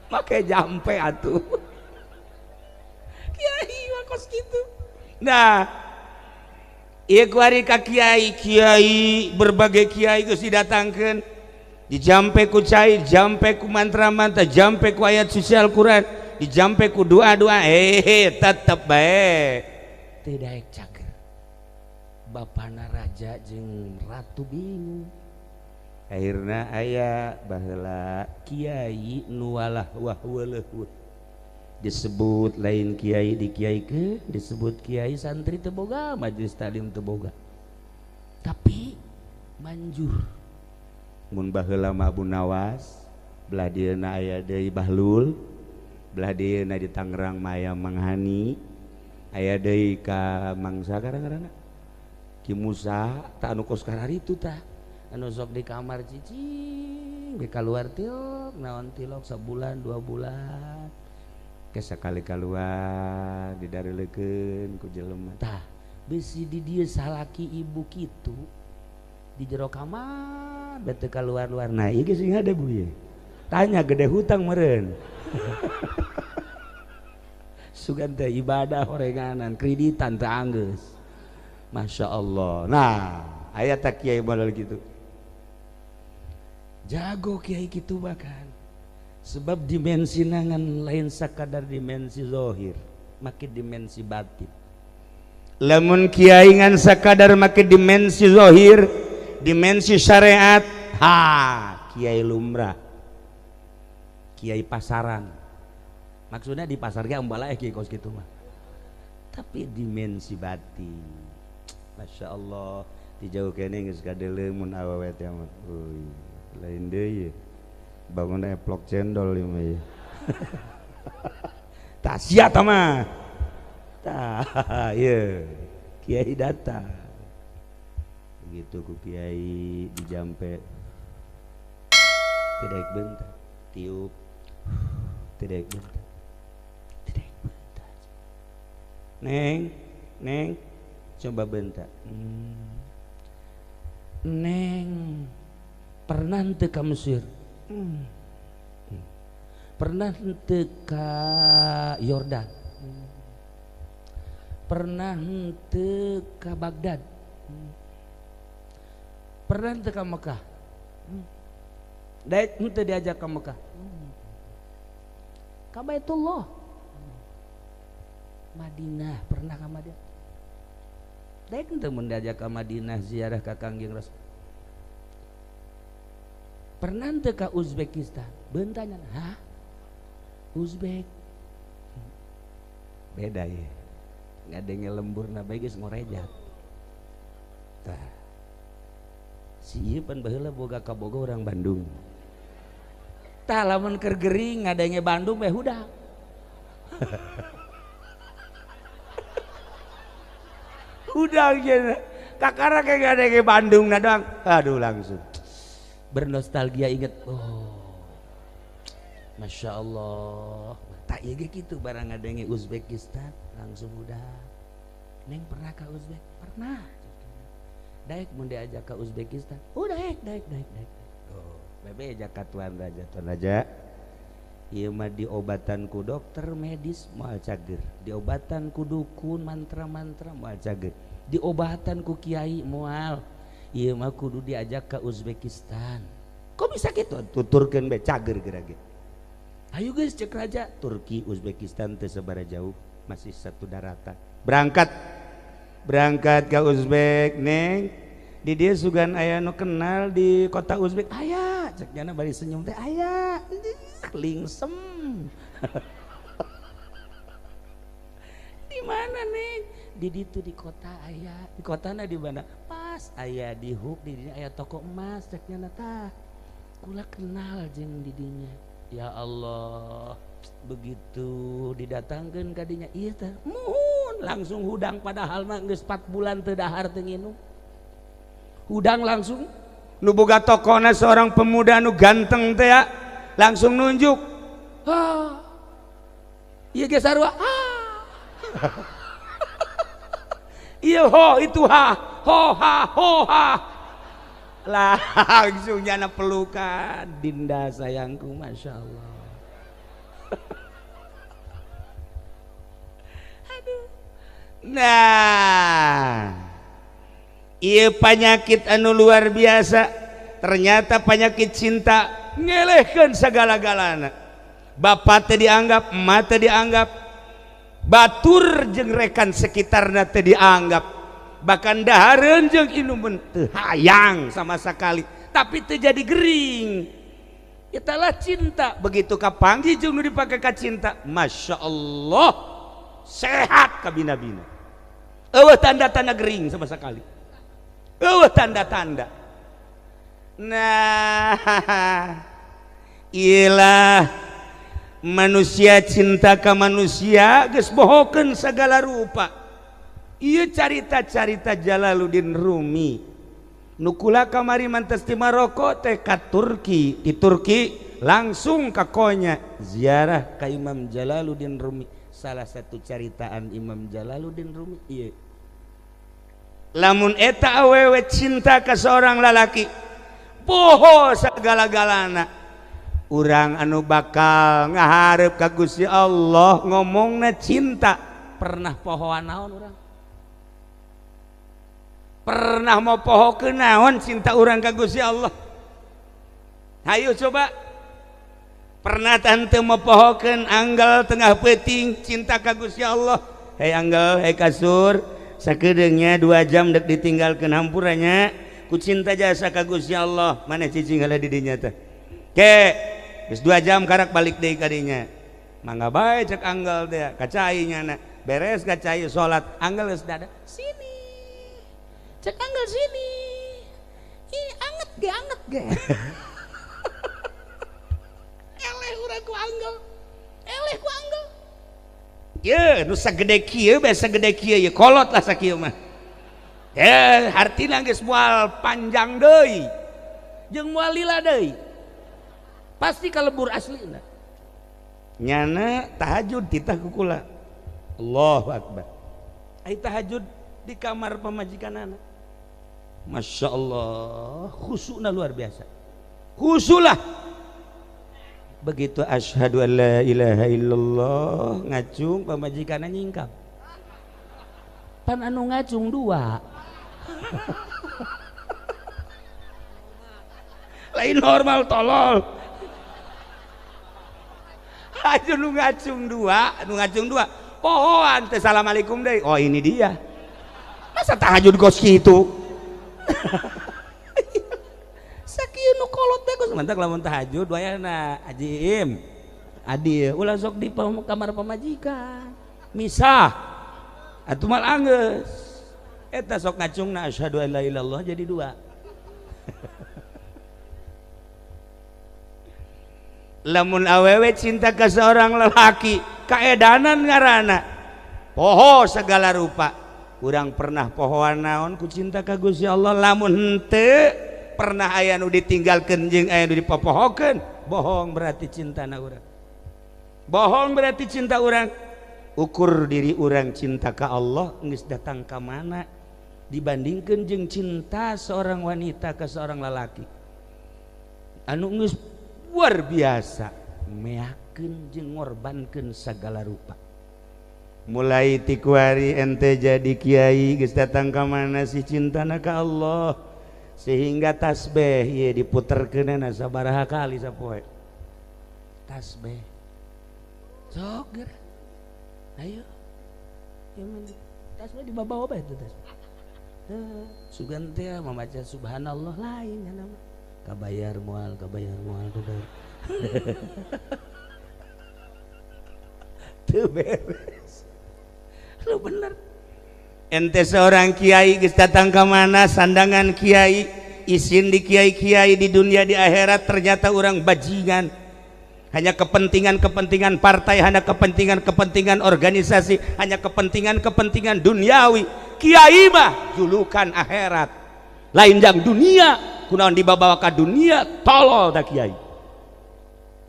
Make jampe atuh. Kiai mah kos kitu. Nah, ieu kuari ka kiai, kiai berbagai kiai geus didatangkeun. Dijampe ku cai, jampe ku mantra-mantra, jampe ku ayat suci Al-Qur'an, dijampe ku doa-doa, tetep bae teu daek cager. Bapana raja jeung ratu bingung. Akhirna aya baheula kiai nu walah wah weuleuh. Disebut lain kiai dikiaikeun, disebut kiai santri teu boga, majelis taklim teu boga. Tapi manjur. Mun baheula mah Abu Nawas, belah dieuna aya deui Bahlul, belah dieuna di Tangerang mah aya Mang Hani, aya deui ka Mangsa kadang-kadang Ki Musa, tah anu kos kararitu tah. Anu sok di kamar cicing, ge kaluar tilok, naon tilok sabulan, 2 bulan. Ke sakali kaluar didareulekeun ku jelema. Tah, bisi di dieu salaki ibu kitu di jero kamar bete keluar-luar. Nah, ieu geus sing hade bu ieu. Tanya gede hutang meureun. Sugan teh ibadah horenganan, kreditan teh anggeus. Masya Allah. Nah, aya tah kiai model kitu. Jago kiai kitu bahkan. Sebab dimensi nangan lain sakadar dimensi zahir, make dimensi batin. Lamun kiai ngan sakadar make dimensi zahir, Dimensi syariat, ha, kiai lumrah, kiai pasaran. Maksudnya di pasar ge embala kiai kos kitu mah. Tapi dimensi batin, Masya Allah, di jauh kene geus kadeuleu mun awewe teh mah. Euy, lain deui bangun eplok cendol ieu mah. Tah sia tah mah. Tah ieu kiai datang. Begitu ku kiai dijampe tidak bentar, tiup tidak bentar, tidak bentar. Neng, neng, coba bentar. Neng, pernah teu ka Mesir? Pernah teu ka Yordan? Pernah teu ka Baghdad? Pernah teu ka Mekah? Daek henteu diajak ka Mekah? Ka Baitullah. Madinah, pernah ka Madinah? Daek henteu mun diajak ka Madinah ziarah ka Kangjeng Rasul? Pernah henteu ka Uzbekistan? Beuntanya, hah? Uzbek. Beda ya. Ngadenge lemburna bae geus ngorejat. Tah. Si ieu pan baheula boga kaboga orang Bandung. Tah lamun keur gering ngadenge Bandung bae hudang. Hudang cenah. Kakara kayak ngadenge Bandung na doang. Aduh langsung bernostalgia inget. Oh. Masya Allah. Tak ieu ge kitu barang ngadenge Uzbekistan langsung udah. Neng pernah ke Uzbek? Pernah. Daek mun diajak ke Uzbekistan. Oh daek daek daek daek. Oh, bebe ajak ka tuan raja, tuan raja. Ieu mah diobatan ku dokter medis moal cager, diobatan ku dukun mantra-mantra moal cager, diobatan ku kiai moal. Ieu mah kudu diajak ke Uzbekistan. Kok bisa gitu? Tuturkeun bae cager geura ge. Ayo geus cek raja, Turki Uzbekistan teu sabaraha jauh, masih satu daratan. Berangkat. Berangkat ke Uzbek, neng. Di dia sugan aya nu kenal di kota Uzbek. Aya, cek jana bari senyum teh aya. Lingsem. Di mana, neng? Di ditu di kota aya. Di kotana di mana? Pas aya di huk di dinya aya toko emas cek jana tah. Kula kenal jeung di dinya. Ya Allah, begitu didatangkeun ka dinya ieu teh muhun langsung hudang padahal mah geus 4 bulan teu dahar teu nginum. Hudang langsung nu boga tokona seorang pemuda nu ganteng teh ya, langsung nunjuk. Ah. Ieu ge sarua. Ah. Ieu ho itu ha, ho ha ho ha. Langsung nyana pelukan, Dinda sayangku, Masya Allah. Aduh. Nah, ieu penyakit anu luar biasa. Ternyata penyakit cinta ngelehkeun sagala-galana. Bapak teh dianggap, emak teh dianggap, batur jeung rekan sekitarna teh dianggap. Bahkan dahareun jeung inuman teu hayang sama sekali, tapi teu jadi gering. Italah cinta. Begitu kapanggih jeung nu dipake ka cinta, Masya Allah, sehat kabina-bina. Eueuh tanda-tanda gering sama sekali. Eueuh tanda-tanda. Nah, ilah manusia cinta ka manusia geus bohokeun sagala rupa. Ieu carita-carita Jalaluddin Rumi. Nu kula kamari mantes ti Maroko teh ka Turki, di Turki langsung ka Konya ziarah ka Imam Jalaluddin Rumi. Salah satu caritaan Imam Jalaluddin Rumi ieu. Lamun eta awewe cinta ka seorang lalaki, poho sagala-galana. Urang anu bakal ngahareup ka Gusti Allah ngomongna cinta, pernah pohoan naon urang? Pernah mau poho ke naon cinta urang ka Gusti Allah? Hayu coba. Pernah tante mau pohokeun anggal tengah peuting cinta ka Gusti Allah? Hei anggal, hei kasur, sakedeungnya 2 jam dek ditinggalkeun hampuranya. Ku cinta jasa ka Gusti Allah maneh cicing heula di dinya teh. Ke geus 2 jam karak balik deui ka dinya. Mangga bae cek anggal teh ka cai nyana. Beres ka cai salat anggal geus dada. Sini. Cek anggal sini. Ih anget ge anget ge. Eleh urang ku anggal. Eleh ku anggal. Ye nu sagede kieu bae sagede kieu ye kolot lah sakieu mah. Eh hartina geus moal panjang deui. Jeung moal lila deui. Pasti kalebur aslina. Nyana tahajud titah ku kula. Allahu akbar. Ai tahajud di kamar pamajikanana. Masya Allah, khusyukna luar biasa. Khusyulah. Begitu asyhadu an la ilaha illallah ngacung pamajikanna nyingkap. Pan anu ngacung dua. Lain normal tolol. Aja nu ngacung dua, nu ngacung dua. Pohoan teh assalamualaikum deui. Oh ini dia. Masa tahajud kos kitu? Sakieu nu kolot teh geus mantak lamun tahajud wayahna Haji Im. Adil ulah sok di kamar pamajikan. Misah. Atuh mal anggeus. Eta sok ngacungna asyhadu an la ilaha illallah jadi dua. Lamun awewe cinta ke seorang lelaki, kaedanan ngaranna. Poho segala rupa. Urang pernah pohoan naon ku cinta ka Gusti Allah, lamun henteu pernah aya nu ditinggalkeun jeung aya nu dipopohokeun, bohong berarti cintana urang. Bohong berarti cinta urang. Ukur diri urang cinta ka Allah geus datang ka mana dibandingkeun jeung cinta seorang wanita ke seorang lelaki. Anu geus luar biasa meakeun jeung ngorbankeun sagala rupa. Mulai tikuari ente jadi kiai geus datang ka mana si cintana ka Allah sehingga tasbih ieu diputerkeunana sabaraha kali sapoe. Tasbih. Sok geura. Ayo. Ieu mah tasbih dibawa bae teh tasbih. Sugan teh mamaca subhanallah lain nya mah. Kabayar moal, kabayar moal kabayar. Teu beres. Lu bener. Ente seorang kiai geus datang ka mana sandangan kiai, isin di kiai-kiai di dunia di akhirat ternyata orang bajingan. Hanya kepentingan-kepentingan partai, hanya kepentingan-kepentingan organisasi, hanya kepentingan-kepentingan duniawi. Kiai mah julukan akhirat. Lain jang dunia, kunaon dibawa ka dunia, tolol da kiai.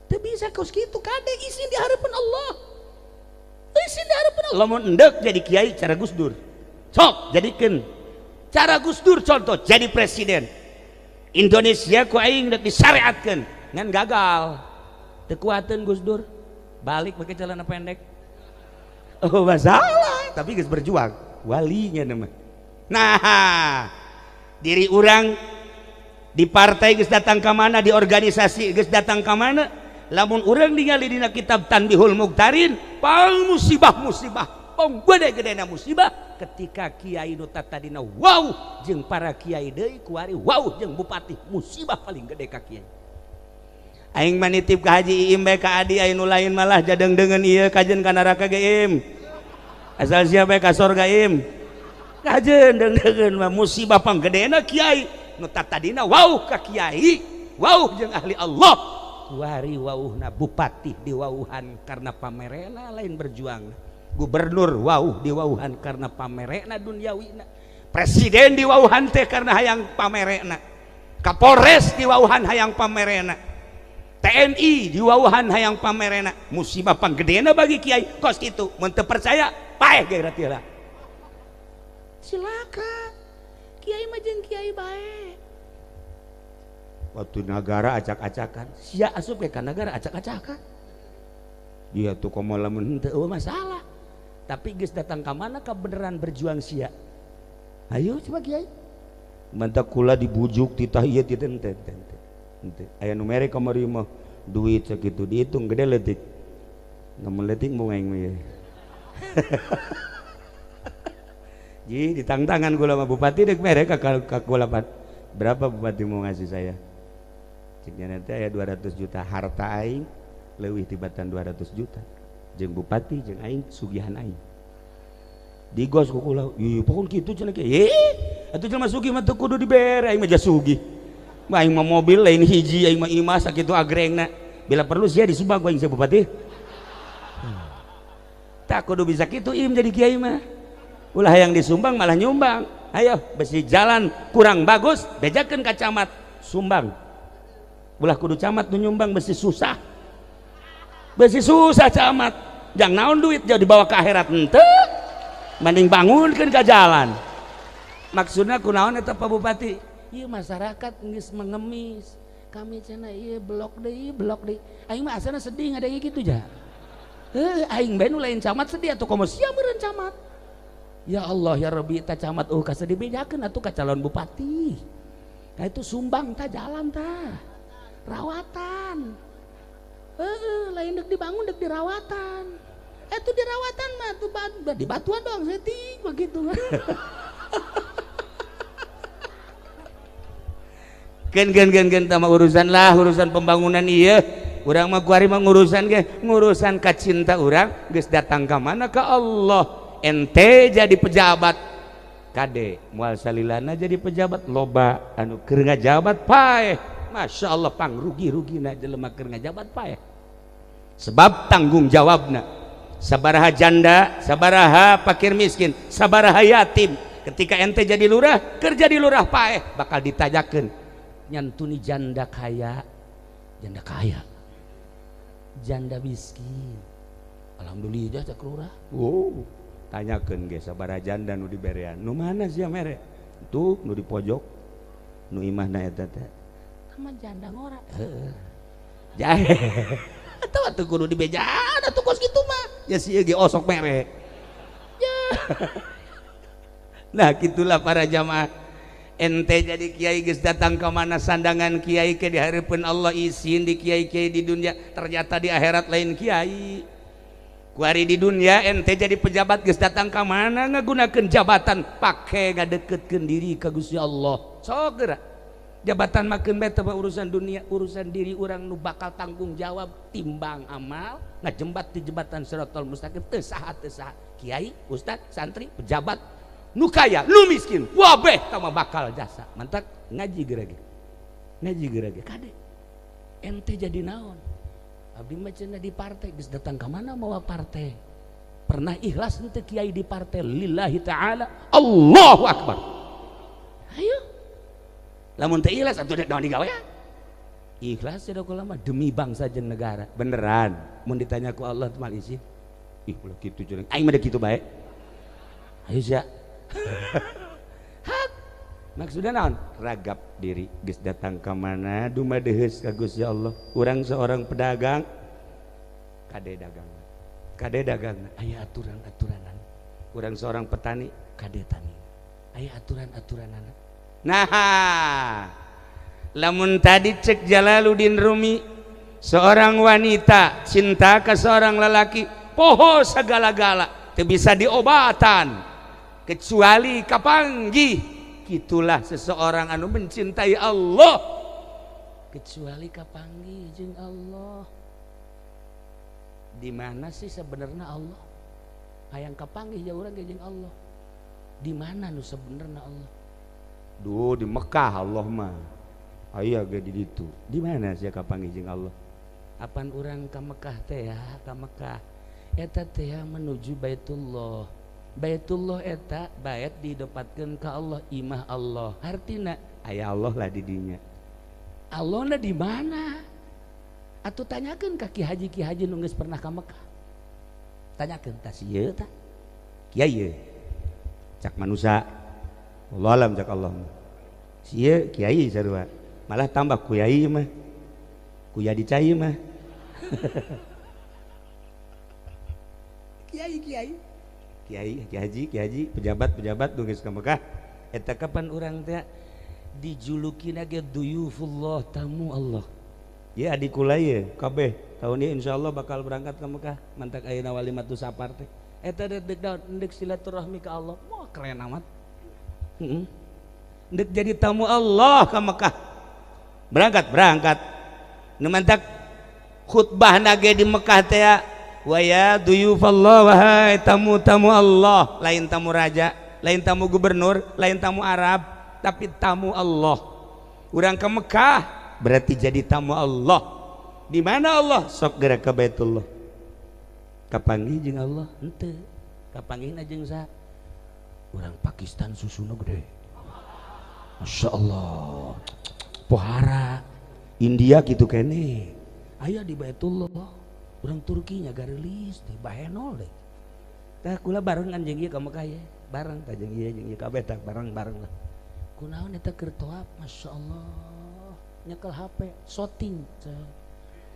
Teu bisa kos kitu kade isin di harapan Allah. Isin di harapan Allah. Lamun endek jadi kiai cara Gus Dur. Sok jadikeun cara Gus Dur contoh jadi presiden Indonesia ku aing rek disyariatkeun ngan gagal. Teu kuateun Gus Dur balik pakai celana pendek. Oh masalah, tapi geus berjuang walinya nama. Nah, diri urang di partai geus datang ka mana, di organisasi geus datang ka mana, lamun urang ningali dina kitab Tanbihul Muqtarin, pang musibah-musibah, pang gede-gedena musibah ketika kiai nu tadina wow jeung para kiai deui kuari wow jeung bupati, musibah paling gede ka kiai. Aing mah nitip ka Haji Iim bae ka Adi, aing nu lain malah jadeng-dengeun ieu kajen ka neraka ge Im. Asal sia bae ka sorga Im. Kajen deung-deungeun mah musibah panggedena kiai nu tadina wow ka kiai, wow jeung ahli Allah. Kuari wauhna bupati diwauhan karena pamerena lain berjuang. Gubernur wauh diwauhan karena pamerena duniawina. Presiden diwauhan teh karena hayang pamerena. Kapolres diwauhan hayang pamerena. TNI diwauhan hayang pamerena. Musibah panggedena bagi kiai kos kitu. Mun teu percaya paeh ge ratila. Silakan. Kiai mah jeung kiai bae. Waktu nagara acak-acakan, sia asup ke nagara acak-acakan. Dia tuh komo lamun henteu eueuh masalah. Tapi geus datang ka mana kebenaran berjuang sia. Ayo coba kiai. Mantak kula dibujuk titah ieu titah henteu henteu. Henteu. Aya nu mere kamari mah duit sakitu dihitung gede leutik. Lamun leutik mau aing mah ieu. Ji ditangtangan kula mah bupati deuk mere ka kula pan. Berapa bupati mau ngasih saya? Ceknya nanti aya 200 juta harta aing leuwih tibatan 200 juta. Jeung bupati jeung aing sugihan aing. Digos ku kula, ih pokon kitu cenah ge. Atuh jelema sugih mah teu kudu dibere, aing mah ja sugih. Mah aing mah mobil lain hiji, aing mah imah sakitu agrengna. Bila perlu sia disumbang ku aing sia bupati. Tak kudu bisa kitu im jadi kiai mah. Ulah yang disumbang malah nyumbang. Ayo besi jalan kurang bagus, bejakeun ka camat, sumbang. Ulah kudu camat nu nyumbang besi susah. Besi susah camat. Jang naon duit jauh dibawa ke akhirat henteu. Mending bangunkeun ka jalan. Maksudna kunaon eta Pak Bupati? Ieu masyarakat geus mengemis. Kami cenah ieu blok deui, blok deui. Aing mah asana sedih ngadenge kitu ja. Heuh, aing bae nu lain camat sedih atuh komo sia meureun camat. Ya Allah ya Rabbi ta camat eueuh ka sedih bejakeun atuh ka calon bupati. Nah itu sumbang ta jalan ta. Rawatan. Heuh, lain deuk dibangun deuk dirawatan. Itu dirawatan mah tuh di batuan doang setik begitu. Gen gen gen gen tama urusan lah urusan pembangunan iya. Urang mah kuari mah ngurusan ge ngurusan ka cinta urang geus datang ka mana ka Allah. Ente jadi pejabat kade moal salilana jadi pejabat loba anu keur ngajabat paeh. Masya Allah pangrugi-rugina jelema keur ngajabat paeh. Sebab tanggung jawabna sabaraha janda, sabaraha fakir miskin, sabaraha yatim. Ketika ente jadi lurah, kerja di lurah paeh bakal ditajakeun. Nyantuni janda kaya, janda kaya, janda miskin. Alhamdulillah cak lurah. Wow, tanyakeun ge sabaraha janda nu diberean. Nu mana sia mere? Tuh nu di pojok, nu imahna eta teh. Sama janda ngora. Heeh. Jahe. Atau atuh kudu dibejaan atuh kos kitu mah. Ya sih ge osok mere. Ya. Nah, gitulah para jamaah. Ente jadi kiai geus datang ke mana sandangan kiai ke di hareupeun Allah isin di kiai-kiai di dunia, ternyata di akhirat lain kiai. Kuari di dunia ente jadi pejabat geus datang ka mana ngagunakeun jabatan pake ngadeketkeun diri ka Gusti Allah. Sok geura. Jabatan makeun bae teh urusan dunia, urusan diri urang nu bakal tanggung jawab timbang amal ngajembat di jembatan Siratal Mustaqim teu saha teu saha. Kiai, ustad, santri, pejabat nu kaya, nu miskin, wabeh tama bakal jasa. Mantak ngaji geura ge. Ngaji geura ge kade. Ente jadi naon? Abdi mah cenah di partai geus datang ka mana mawa partai. Pernah ikhlas henteu kiai di partai lillahi taala. Allahu akbar. Ayo. Lamun teu ikhlas atuh naon digawe? Ikhlas cenah kula mah demi bangsa jeung negara. Beneran mun ditanya ku Allah teh mal izin. Ih ulah kitu cenah. Aing mah kitu bae. Ayo sia. Hak. Maksudna naon? Ragap diri geus datang ka mana dumadeheus ka Gusti Allah. Urang seorang pedagang kade dagang. Kade dagang aya aturan-aturanan. Urang seorang petani kade tani. Aya aturan-aturanana. Nah, lamun tadi cek Jalaluddin Rumi, seorang wanita cinta ke seorang lelaki poho segala-gala teu bisa diobatan kecuali kapanggih. Gitulah seseorang anu mencintai Allah kecuali kapanggih jeung Allah. Di mana sih sebenarnya Allah? Hayang kapanggih ya urang ge jeung Allah. Di mana nu sebenarnya Allah? Duh di Mekah Allah mah. Aya ge di ditu. Di mana sia kapanggih jeung Allah? Apan urang ka Mekah teh ya, ka Mekah. Eta teh menuju Baitullah. Baitullah eta bait didepatkeun ka Allah, imah Allah. Hartina aya Allah lah di dinya. Allahna di mana? Atuh tanyakeun ka ki haji nu geus pernah ka Mekah. Tanyakeun tah si ieu tah. Kiai ieu. Cak manusa. Allah alam cak Allah. Si ieu kiai sarua. Malah tambah kuyai mah. Kuya dicai mah. Kiai kiai. Kiai, kiai haji, kiai haji, pejabat-pejabat nu geus ka Mekah. Eta kapan urang teh dijulukina ge duyufullah, tamu Allah. Ya adik kula ye kabeh tahun ieu insyaallah bakal berangkat ke Mekah. Mantak ayeuna walimatu safar teh. Eta deuk daun deuk silaturahmi ka Allah. Wah keren amat. Heeh. Ndek jadi tamu Allah ke Mekah. Berangkat, berangkat. Nu mantak khutbah nage di Mekah teh wa ya duyufallah, wahai tamu-tamu Allah, lain tamu raja, lain tamu gubernur, lain tamu Arab, tapi tamu Allah. Urang ke Mekah berarti jadi tamu Allah. Di mana Allah? Sok gerak ke Baitullah. Kapanggih jeung Allah? Henteu. Kapanggihna jeung saha? Urang Pakistan susuna gede. Masya Allah. Pohara. India gitu kene. Aya di Baitullah. Urang Turki nya gareulis di bahenol deh. Tah kula barengan jeung ieu ka Mekah ye. Bareng tah jeung ieu kabeh tah bareng-bareng lah. Kunaon eta keur tawaf? Masya Allah. Nyekel HP, shooting.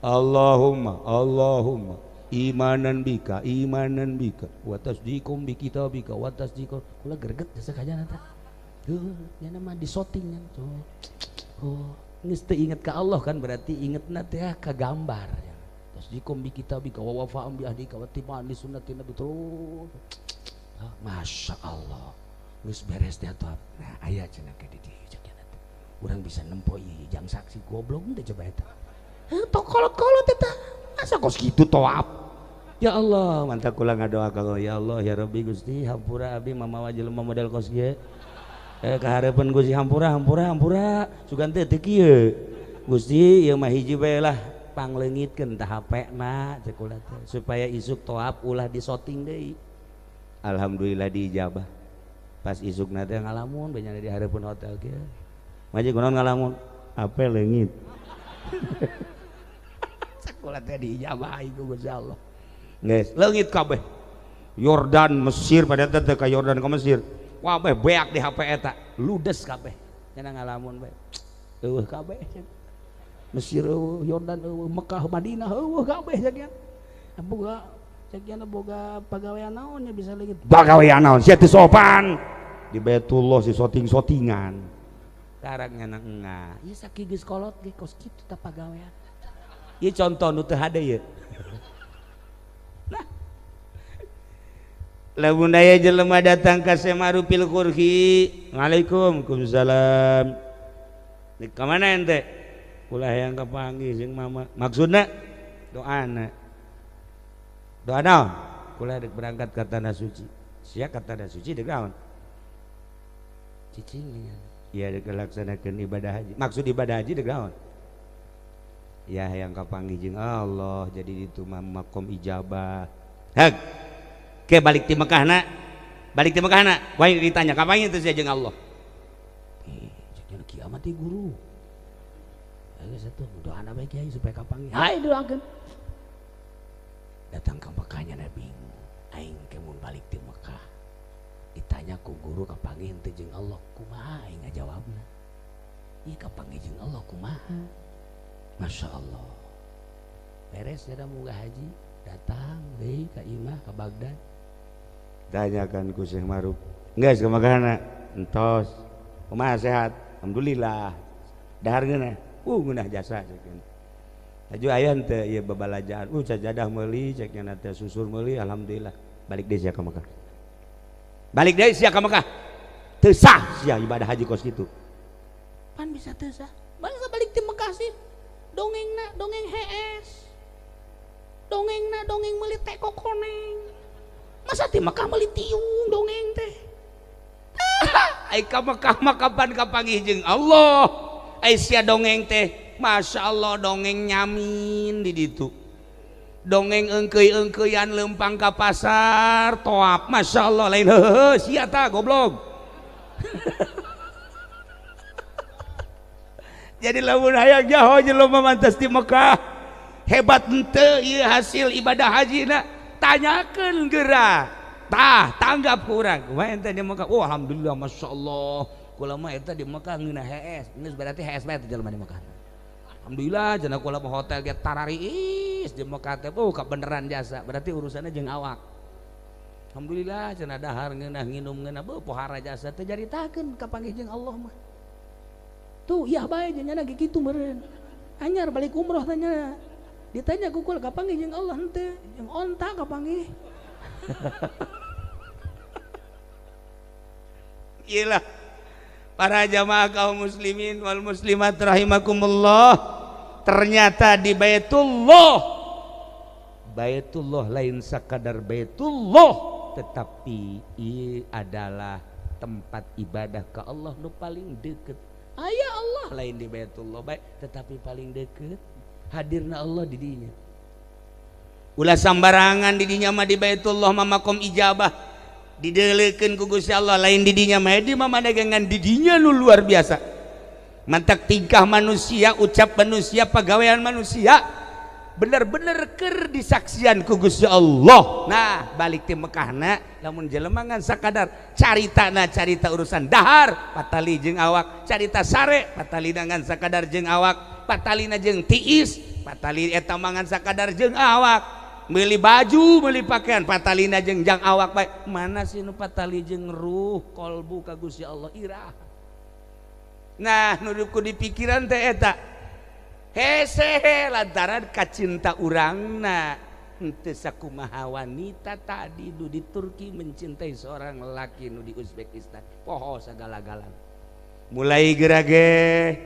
Allahumma, Allahumma imanan bika, imanan bika, wa tasdiqum bi kitabika, wa tasdiqum. Kula greget jasa kajana tah. Heuh, nya mah di shooting nya. Oh, geus teu inget ka Allah kan berarti ingetna teh ka gambar. Tasdiqum bi kitabika wa wafa'am bi ahdika wa tiba'an li sunnati nabi terus. Masya Allah. Geus beres teh atuh. Nah, aya cenah ka di dieu cek nya teh. Urang bisa nempo ieu jang saksi goblok teh coba eta. Heuh, kolot-kolot eta. Masa kos kitu tawaf? Ya Allah, mantap kula ngadoa ka Allah, ya Allah ya Rabbi Gusti hampura abdi mamawa jelema model kos kieu. Kahareupeun Gusti hampura hampura hampura sugan teh teu kieu. Gusti ieu mah hiji bae lah pangleungitkeun tah HP-na cek kula teh supaya isuk tawaf ulah disoting deui. Alhamdulillah diijabah. Pas isukna teh ngalamun bae nya di hareupeun hotel kieu. Maji kunaon ngalamun? HP leungit. Kula teh diijabah ku Gusti Allah. Geus leungit kabeh. Yordan Mesir pada teh ka Yordan ka Mesir. Kabeh beak di HP eta, ludes kabeh. Cenah ngalamun bae. Eueuh kabeh. Mesir eueuh, Yordan eueuh, Mekah, Madinah eueuh kabeh sakian. Boga sakian boga pagawean naon nya bisa leungit. Pagawean naon sia teu sopan. Di Baitullah si soting-sotingan. Karak nya engah. Ieu sakieu geus kolot ge kos kitu tah pagawean. Ieu contoh nu teu hade ieu. Nah. Lamun aya jelema datang ka Semarupil Kurhi, Waalaikum salam. Di ka mana ente? Kula hayang kapanggih jeung mama. Maksudna doana. Doa naon? Kula dek berangkat ka tanah suci. Sia ka tanah suci dek naon? Cicing nya. Ieu dek laksanakeun ibadah haji. Maksud ibadah haji dek naon? Ya yang kapanggih jeung Allah jadi itu makom ijabah. Hek. Ke balik ti Mekah na. Balik ti Mekah na. Wae ditanya kapanggih teh sia jeung Allah. Cek kiamat teh guru. Geus atuh doana bae kiai supaya kapanggih. Hae doakeun. Datang ke Mekah nya bingung. Aing ke mun balik ti Mekah. Ditanya ku guru kapanggih teh jeung Allah kumaha aing ngajawabna. Ieu kapanggih jeung Allah kumaha? Masya Allah. Beres ya muga haji datang deui ka imah ka Baghdad. Tanyakan ku Syekh Maruf. Geus ka Mekahna? Entos. Kumaha sehat? Alhamdulillah. Dahar ngeunah? Ngeunah jasa cek. Laju aya henteu ieu babalajaan. Sajadah meuli cek nya teh susur meuli alhamdulillah. Balik deui sia ka Mekah. Balik deui sia ka Mekah. Teu sah sia ibadah haji kos kitu. Pan bisa teu sah. Balik balik ti Mekah sih. Dongengna dongeng HS, dongengna dongeng meuli teko koneng, masa ti Mekah meuli tiung dongeng teh. Ai ka Mekah mah kapan kapanggih jeung Allah. Ai sia dongeng teh, Masya Allah dongeng nyamin di ditu. Dongeng eungkeuy-eungkeuyan leumpang ka pasar toap, Masya Allah lain heuheuh sia tah goblok. Jadi lamun hayang jaho jelema mantas di Mekah hebat henteu ieu hasil ibadah hajina tanyakeun geura tah tanggap ku urang kumaha ente di Mekah. Oh alhamdulillah masyaallah kula mah eta di Mekah ngeunah hees geus berarti hees bae teh jelema di Mekah. Alhamdulillah cenah kula mah hotel ge tarariis di Mekah teh oh kabeneran jasa berarti urusanna jeung awak. Alhamdulillah cenah dahar ngeunah nginum ngeunah beuh pohara jasa teh jaritakeun kapanggih jeung Allah mah. Tuh iya bae nya ge kitu meureun. Anyar balik umroh tanya. Ditanya ku kula kapanggih jeung Allah henteu, jeung onta kapanggih. Iyalah. Para jamaah kaum muslimin wal muslimat rahimakumullah, ternyata di Baitullah, Baitullah lain sakadar Baitullah, tetapi ini adalah tempat ibadah ke Allah nu paling deket. Aya Allah lain di Baitullah baik, tetapi paling deket hadirna Allah di dinya. Ulah sambarangan di dinya mah, di Baitullah mah makom ijabah, didelekeun ku Gusti Allah. Lain di dinya mah, di mah dagangan di dinya nu luar biasa. Mantak tingkah manusia, ucap manusia, pagawean manusia bener-bener ker disaksian ku Gusti Allah. Nah, balik ti Mekahna, lamun jelema ngan sakadar caritana carita urusan dahar, patali jeung awak, carita sare patalina ngan sakadar jeung awak, patalina jeung tiis, patali eta mah ngan sakadar jeung awak, meuli baju, meuli pakaian, patalina jeung jang awak bae. Mana sih nu patali jeung ruh kolbu ka Gusti Allah irah? Nah, nu ku dipikiran teh eta hese, lantaran kacinta urangna henteu sakumaha wanita tadi nu di Turki mencintai seorang lelaki nu di Uzbekistan, poho sagala-galana. Mulai gerage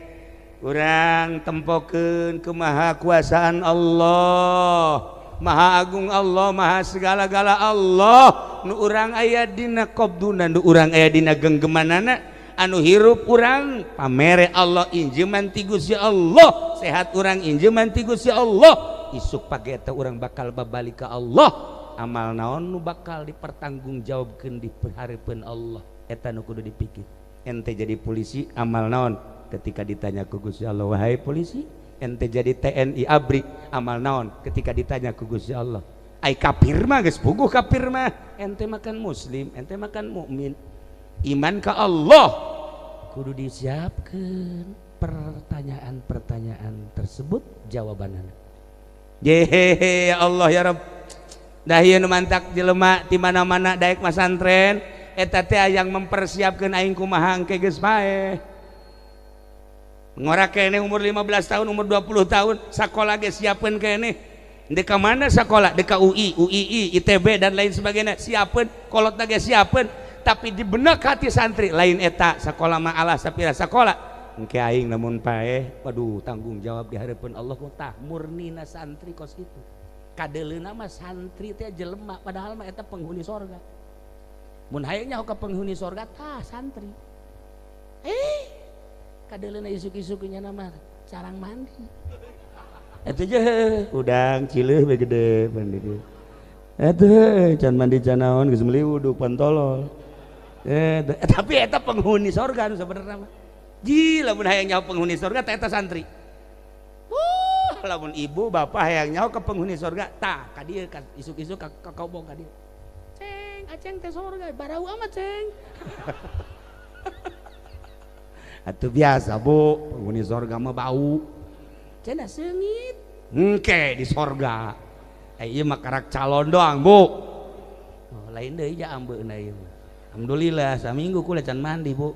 urang tempokeun kemahakuasaan Allah, Maha Agung Allah, Maha segala-gala Allah, nu urang aya dina qabduna, nu urang aya dina genggemanana, anu hirup urang pamere Allah, injeman ti Gusti Allah, sehat urang injeman ti Gusti Allah, isuk pagi eta urang bakal babalik ka Allah. Amal naon nu bakal dipertanggungjawabkeun di hareupeun Allah, eta nu kudu dipikir. Ente jadi polisi, amal naon ketika ditanya ku Gusti Allah, wahai polisi? Ente jadi TNI ABRI, amal naon ketika ditanya ku Gusti Allah? Ai kafir mah geus puguh kafir mah, ente makan muslim, ente makan mukmin, iman ka Allah, kudu disiapkan pertanyaan-pertanyaan tersebut jawabanana. Jehehe, ya Allah ya Rabb. Dah ieu nu mantak jelema di mana-mana daek masantren eta teh yang mempersiapkeun aing kumaha engke geus paeh. Ngora keneh umur 15 tahun, umur 20 tahun, sakola ge siapkeun keneh. Dek ka mana sakola? Dek ka UI, UII, ITB dan lain sebagainya. Siapkeun, kolotna ge siapkeun, tapi di benak hati santri lain eta sakola mah alah sapira sakola. Engke aing lamun paeh, waduh, tanggung jawab di hareupeun Allah. Tah, murnina santri kos kitu. Kadeleuna mah santri teh jelema, padahal mah eta penghuni sorga. Mun hayang nyaho ka penghuni sorga, tah santri. Kadeleuna isuk-isuk nya mah carang mandi. Eta je udang cileuh we gede mandi. Eta can mandi can naon, geus meuli wudhu pantolol. Tapi eta penghuni sorga nu sabenerna mah. Ji, lamun hayang nyaho penghuni sorga, tah eta santri. Lamun ibu bapak hayang nyaho ke penghuni sorga, tah ka dieu, ka isuk-isuk ka kobong ka dieu. Ceng, aceng teh sorga, barau amat ceng. Atuh biasa bu, penghuni sorga mah bau. Cenah seungit. Engke di sorga. Ieu mah karak calon doang bu. Oh, lain deui ja ambeuna ieu mah. Alhamdulillah saminggu kula can mandi bu.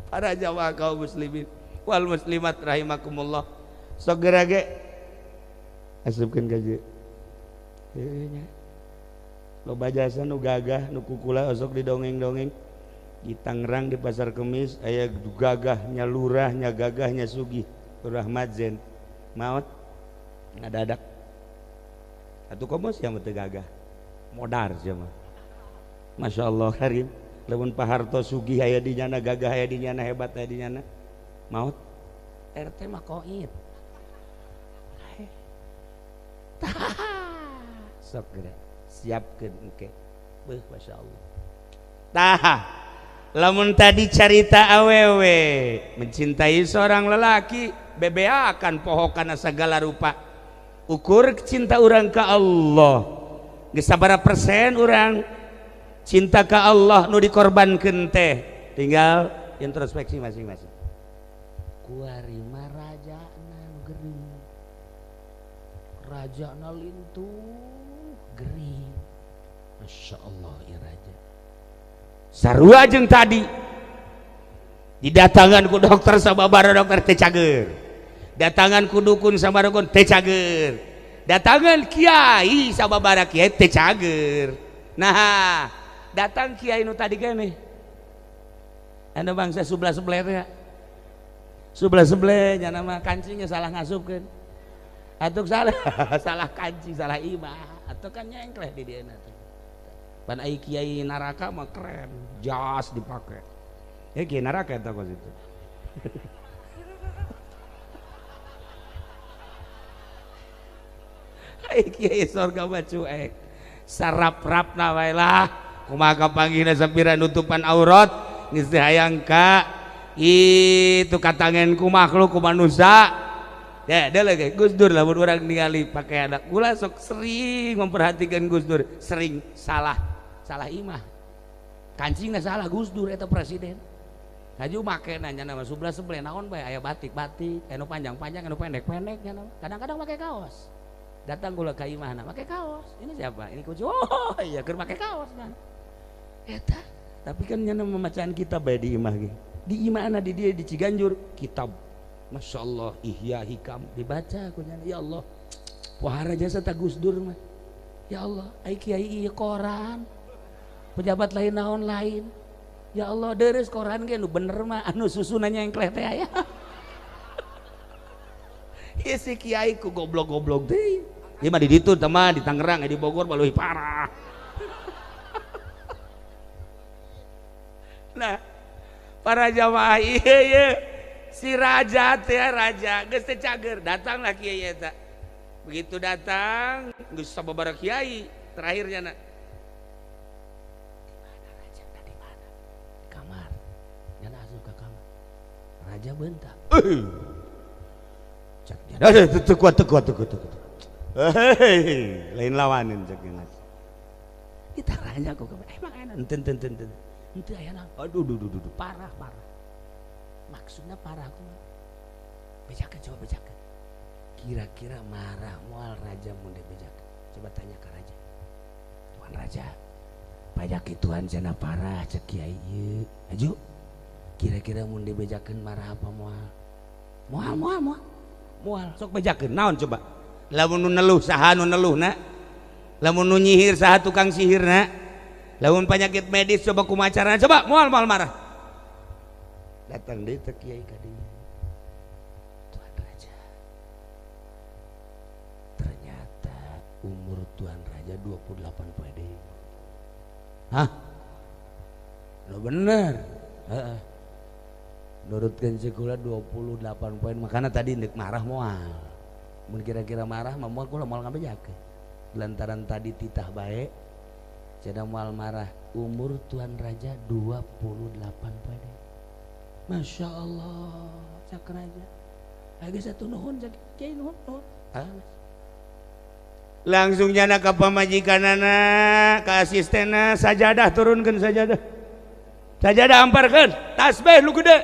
Para jamaah kaum muslimin wal muslimat rahimakumullah, sok geura ge asupkeun ka dieu. Heueuh nya. Loba jasa nu gagah nu kukula osok didongeng-dongeng. Di Tangerang di Pasar Kemis aya gagahnya lurahnya, gagahnya sugih, Lurah Madzen maot ngadadak. Atuh komo sia mah teu gagah, modar sia mah. Masya Allah karim. Lamun Pak Harto sugih aya di nyana, gagah aya di nyana, hebat aya di nyana, maot RT mah koit. Sok geura siapkeun engke. Beuh, Masya Allah. Tah, lamun tadi carita awewe mencintai seorang lelaki bebeakan poho kana segala rupa, ukur cinta urang ka Allah geus sabaraha persen. Urang cinta ka Allah nu dikorbankeun teh tinggal introspeksi masing-masing. Kuari mah rajana nu gering, rajana lintuh gering. Masya Allah, ieu raja sarua jeung tadi didatangan ku dokter sababara dokter teu cager, datangan ku dukun sababara dukun teu cager, datangan kiai sababara kiai teu cager. Nah, datang kiai nu tadi keneh. Anu bangsa sebelah-sebelah teh. Sebelah-sebelah nya nama kancingnya salah ngasupkeun. Atuh salah salah kancing, salah imah. Atuh kan nyengkleh di dieu teh. Pan ai kiai neraka mah keren, jas dipake. Ya kiai neraka eta kos itu. Ai kiai sorga mah cuek. Sarap-rapna wae lah. Kumaha kapanggihna sapira nutupan aurat geus teu hayang ka itu katangen ku makhluk ku manusia. Ya, ada lagi Gus Dur lamun urang ningali pakaian kula sok sering memperhatikan Gus Dur, sering salah salah imah. Kancingna salah Gus Dur eta presiden. Haju make nanya nama sebelah sebelah naon bae aya batik-batik, anu panjang-panjang, anu pendek-pendek nya. Kadang-kadang make kaos. Datang kula ka imahna make kaos. Ini siapa? Ini kunci. Oh, iya keur make kaos kan. Eta, tapi kan nya memacaan kitab bae di imah ge. Di imahna di dieu di Ciganjur kitab. Masya Allah, Ihya Hikam dibaca ku nya. Ya Allah, wahara jasa ta Gus Dur mah. Ya Allah, ai kiai ieu koran. Pejabat lain naon lain. Ya Allah, deres koran ge nu bener mah anu susunannya yang kleh teh aya. Ieu si kiai ku goblok-goblok teh. Ieu mah di ditu teh mah di Tangerang, di Bogor mah leuwih parah. Nah, para jamaah ieu ieu si raja teh raja geus teh cager, datanglah kiai eta. Begitu datang geus sababaraha kiai, terakhirnya na. Di mana raja? Di mana? Di kamar. Nyana asup ka kamar. Raja bentak. Cak dia. Teu kuat teu kuat teu kuat. Hei, lain lawanin cak dia. Ditaranya ku emang enak enten enten enten. Henteu aya naon. Aduh duh duh duh parah parah. Maksudnya parah aku mah. Bejakeun coba bejakeun. Kira-kira marah moal raja mun dibejakeun. Coba tanya ke raja. Tuan raja, pajak Tuhan cenah parah cek kiai ieu. Aju. Kira-kira mun dibejakeun marah apa moal? Moal moal moal. Moal sok bejakeun naon coba? Lamun nu neluh saha nu neluhna? Lamun nu nyihir saha tukang sihirna? Lamun penyakit medis coba kumaha carana? Coba moal moal marah. Datang deui teh kiai ka dieu. Tuan raja. Ternyata umur tuan raja 28 poe deui. Hah? Lo bener. Heeh. Nurutkeun sekolah 28 poin makana tadi ndek marah moal. Mun kira-kira marah mah moal kula moal ngabejakeun. Lantaran tadi titah bae cenah moal marah. Umur tuan raja 28 poe deui. Masya Allah, cak raja. Lagi satu nuhun, cak kiai nuhun, nuhun. Ah, langsung jana ka pamajikanana, ka asistenna, sajadah turunkeun sajadah. Sajadah amparkeun, tasbih lu gede.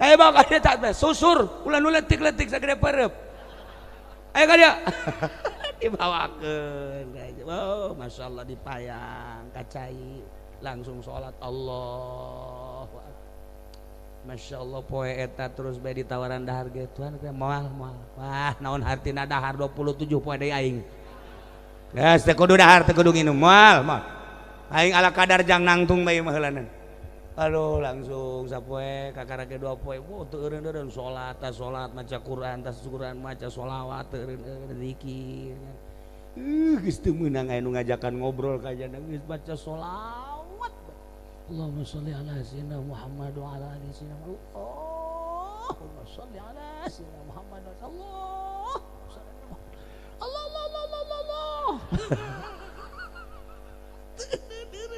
Ayo bawa ka dieu tasbih, susur, ulah nu letik-letik sagede pareup. Ayo ka dieu. Dibawakeun. Oh, Masya Allah dipayang, kacai, langsung sholat Allah. Masya Allah poe eta terus bae ditawaran dahar ge tuan moal moal. Wah naon hartina dahar 27 poe deui aing. Geus teu kudu dahar teu kudu nginum moal moal. Aing ala kadar jang nangtung bae mah heulanan. Aduh langsung sapoe kakara ge 2 poe. Wah teu eureun-eureun salat tas salat maca Quran tas Quran maca sholawat teu eureun-eureun zikir. Geus teu meunang aya nu ngajakan ngobrol ka jana geus baca sholawat. Allahumma sholli ala sayyidina Muhammad wa ala ali sayyidina Muhammad. Allahumma sholli ala sayyidina Muhammad wa Allah. Allah Allah Allah Allah Allah.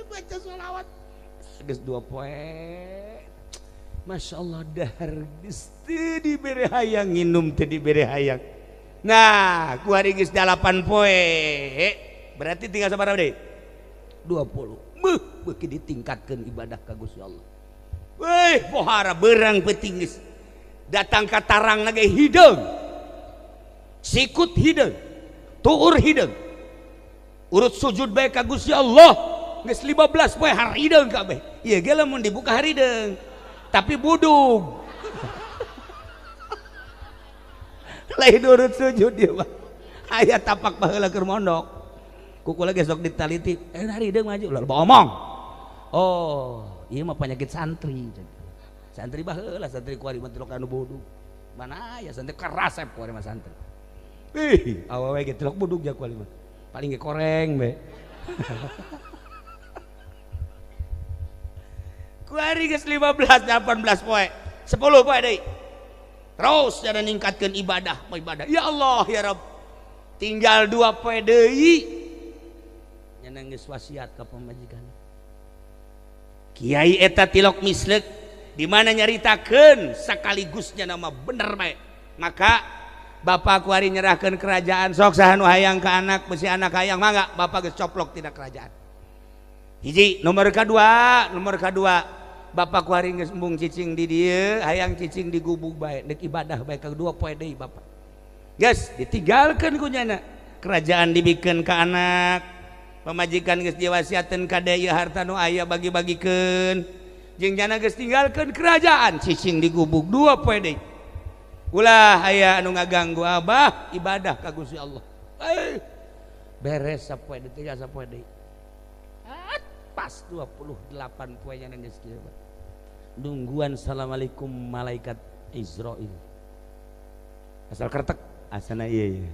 Baca sholawat. Geus 2 poe. Masya Allah dahar geus teu dibere hayang nginum teu dibere hayang. Nah, ku hari geus 8 poe. Berarti tinggal sabaraha deui? 20. Beuh, beuki ditingkatkeun ibadah ka Gusti Allah. Weh, pohara berang peuting geus. Datang ka tarang ge hideung. Sikut hideung. Tuur hideung. Urut sujud bae ka Gusti Allah. Geus 15 poe harideung kabeh. Ieu ge lamun dibuka harideung. Tapi budug. Lain urut sujud ieu mah. Aya tapak baheula keur mondok. Kuku lagi sok ditaliti, harideung maju, lalu omong. Oh, Ieu mah penyakit santri. Santri baheula santri kuari mah tilok anu budug. Mana aya santri karasep kuari mah santri. Ih, awewe ge tilok budug ja kuari mah. Paling ge koreng be. Kuari geus 15 18 poe. 10 poe deui. Terus jana ningkatkeun ibadah, ibadah. Ya Allah ya Rabb. Tinggal 2 poe deui. Nyana geus wasiat ka pamajikan. Kiai eta tilok mislek di mana nyaritakeun sakaligusnya nama bener bae. Maka bapak kuari nyerahkeun kerajaan sok saha nu hayang ka anak besi anak hayang mangga bapak geus coplok tina kerajaan. Hiji nomor kadua, bapak kuari geus embung cicing di dieu hayang cicing di gubuk bae deuk ibadah bae kadua poe deui bapak. Geus ditinggalkeun ku nyana kerajaan dibikeun ka anak, pamajikan geus diwasiatkeun ka deui harta nu aya bagi-bagikeun. Jeung jana geus tinggalkeun kerajaan cicing di gubuk 2 poe deui. Ulah aya anu ngaganggu abah ibadah ka Gusti Allah. Beres sapoe deui teh sapoe deui. Pas 28 poe nya geus kieu. Nungguan assalamualaikum malaikat Israil. Asal kertek asana ieu.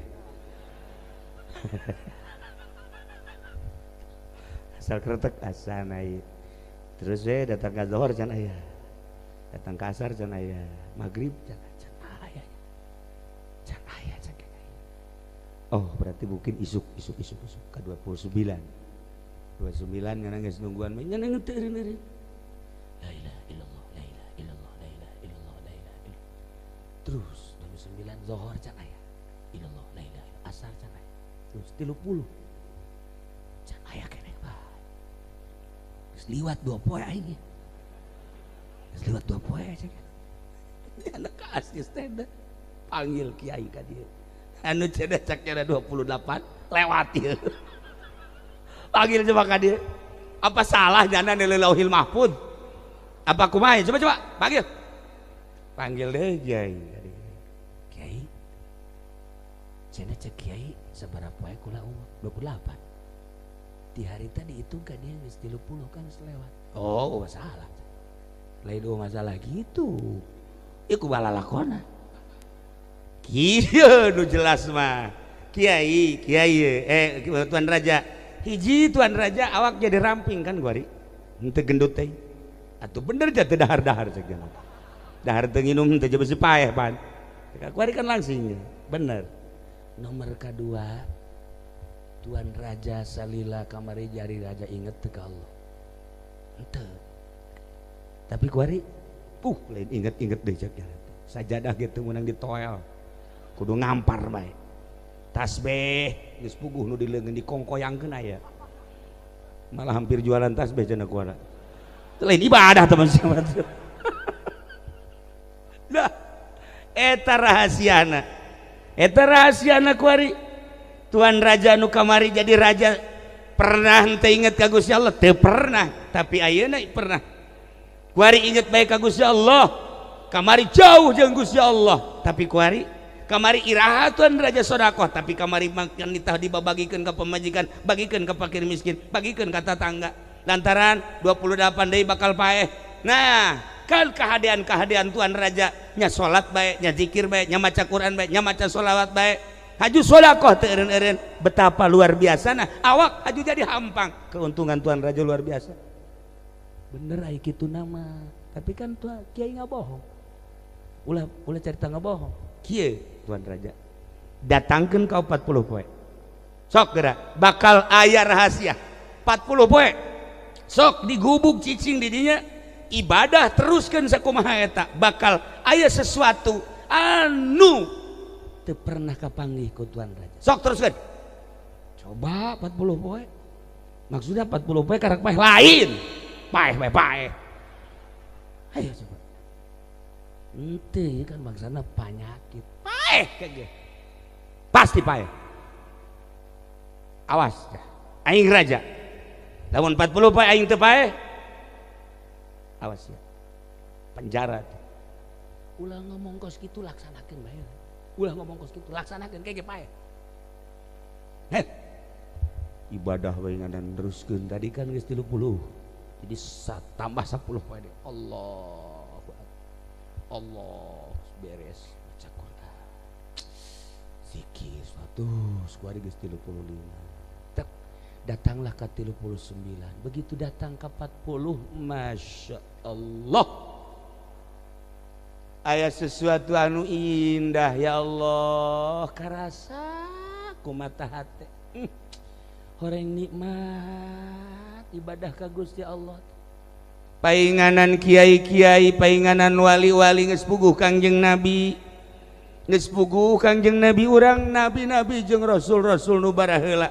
Asal kertek asana ieu. Terus we datang ke zuhur can aya, datang ke asar can aya, maghrib can aya, can aya can aya. Oh berarti mungkin isuk ke 29 ngana geus nungguan mah ngana ngeuteureuneun. La ilaha illallah, la ilaha illallah, la ilaha illallah, la ilaha illallah. Terus 29 zuhur can aya, illallah, la ilaha illallah, asar can aya. Terus 30 can aya keneh. Liwat 2 poe aing. Geus liwat 2 poe cek. Anak asisten panggil kiai ka dieu. Anu cenah cak cenah 28 lewat ieu. Panggil coba ka dieu. Apa salah jana nilai Lauhil Mahfud? Apa kumaha? Coba coba panggil. Panggil deui kiai. Kiai. Cenah cek kiai sabaraha poe kula umur? 28. Di hari tadi itu kan dia geus 30 kan selewat. Oh, masalah. Lain dua masalah gitu. Ieu kumaha lalakona. Kieu nu jelas mah. Kiai, kiai Tuan Raja. Hiji Tuan Raja awak jadi ramping kan guari. Henteu gendut teh. Atuh bener ja teu dahar-dahar cek jalma. Dahar teu nginum teu besi paeh pan. Kuari kan langsing. Bener. Nomor kedua Tuan Raja salila kamari jari raja inget teu ka Allah. Henteu. Tapi kuari lain inget-inget deui cek jalan. Sajadah gitu meunang ditoel. Kudu ngampar bae. Tasbih geus puguh nu dileungeun dikongkoyangkeun aya. Malah hampir jualan tasbih cenah kuara. Lain ibadah teman siapa. Lah eta rahasiana. Eta rahasiana kuari. Tuan Raja nu kamari jadi raja pernah henteu inget ka Gusti Allah? Teu pernah, tapi ayeuna pernah. Kuari inget bae ka Gusti Allah. Kamari jauh jeung Gusti Allah, tapi kuari kamari iraha Tuan Raja sedekah, tapi kamari makan nitah dibabagikeun ka pamajikan, bagikeun ka fakir miskin, bagikeun ka tatangga. Lantaran 28 deui bakal paeh. Nah, kan kahadean-kahadean Tuan Raja nya salat bae, nya zikir bae, nya maca Quran bae, nya maca sholawat bae. Haju sodakoh teu eureun-eureun, betapa luar biasa nah awak haju jadi hampang. Keuntungan Tuan Raja luar biasa. Bener ai kitu nama, tapi kan tuan kiai ngabohong. Ulah ulah carita ngabohong. Kieu Tuan Raja datangkeun ka 40 poe. Sok geura bakal aya rahasia. 40 poe. Sok digubuk cicing di dinya ibadah teruskeun sakumaha eta bakal aya sesuatu anu teu pernah kapanggih ku Tuan Raja. Sok teruskeun. Coba 40 poe. Maksudnya 40 poe karak paeh lain. Paeh paeh paeh. Ayo coba. Henteu kan bangsana panyakit. Paeh kayak pasti paeh. Awas aing raja. Lamun 40 poe aing teu paeh. Awas ya. Penjara. Ulah ngomong kos kitu laksanakeun bae. Ulah ngomong kos kitu laksanakeun kayak paeh. Heh. Ibadah we ngadan teruskeun tadi kan geus 30. Jadi tambah 10 poe deui. Allahu akbar. Allah beres baca Quran. Zikir 100 kuari geus 35. Tek datanglah ke 39. Begitu datang ke 40, Masya Allah. Aya sesuatu anu indah ya Allah, karasa ku mata hate. Horeng nikmat ibadah ka Gusti Allah. Painganan kiai-kiai, painganan wali-wali geus puguh Kangjeng Nabi. Geus puguh Kangjeng Nabi urang nabi-nabi jeung rasul-rasul nu baraheula.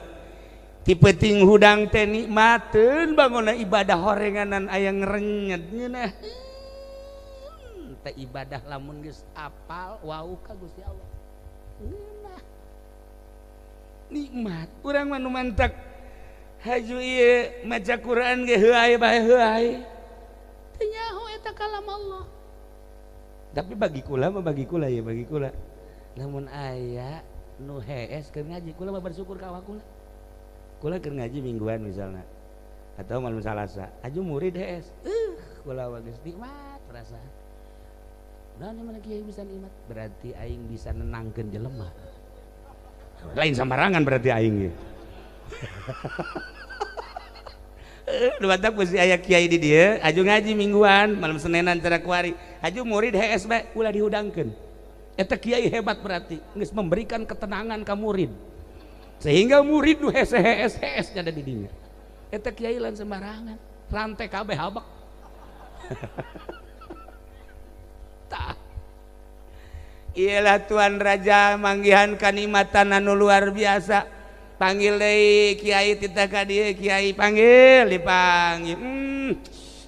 Ti peuting hudang teh nikmateun bangona ibadah horenganan aya ngrenyet ngeunah. Teh ibadah lamun geus apal wau ka Gusti Allah. Ngeunah. Nikmat urang mah nu mantak haju ieu maca Quran ge heuay bae heuay. Teu nyaho eta kalam Allah. Tapi bagi kula mah bagi kula ya bagi kula. Lamun aya nu hees keur ngaji kula mah bersyukur ka awak kula. Kula keur ngaji mingguan misalnya atau malam Salasa, aju murid hees. Kula mah geus nikmat perasaan. Nah, mana kiai bisa nikmat? Berarti aing bisa nenangkeun jelema. Lain sembarangan berarti aing ge. Nu batak mesti aya kiai di dieu, aju ngaji mingguan, malam Senenan cara kuari. Aju murid hees bae ulah dihudangkeun. Eta kiai hebat berarti geus memberikan ketenangan ka murid. Sehingga murid nu hese-hees hees ada di dinya. Eta kiai lain sembarangan, rantai kabeh habak. Tah. Iyalah Tuan Raja manggihan kanikmatan anu luar biasa. Panggil deui kiai titah ka dieu, kiai panggil dipanggil.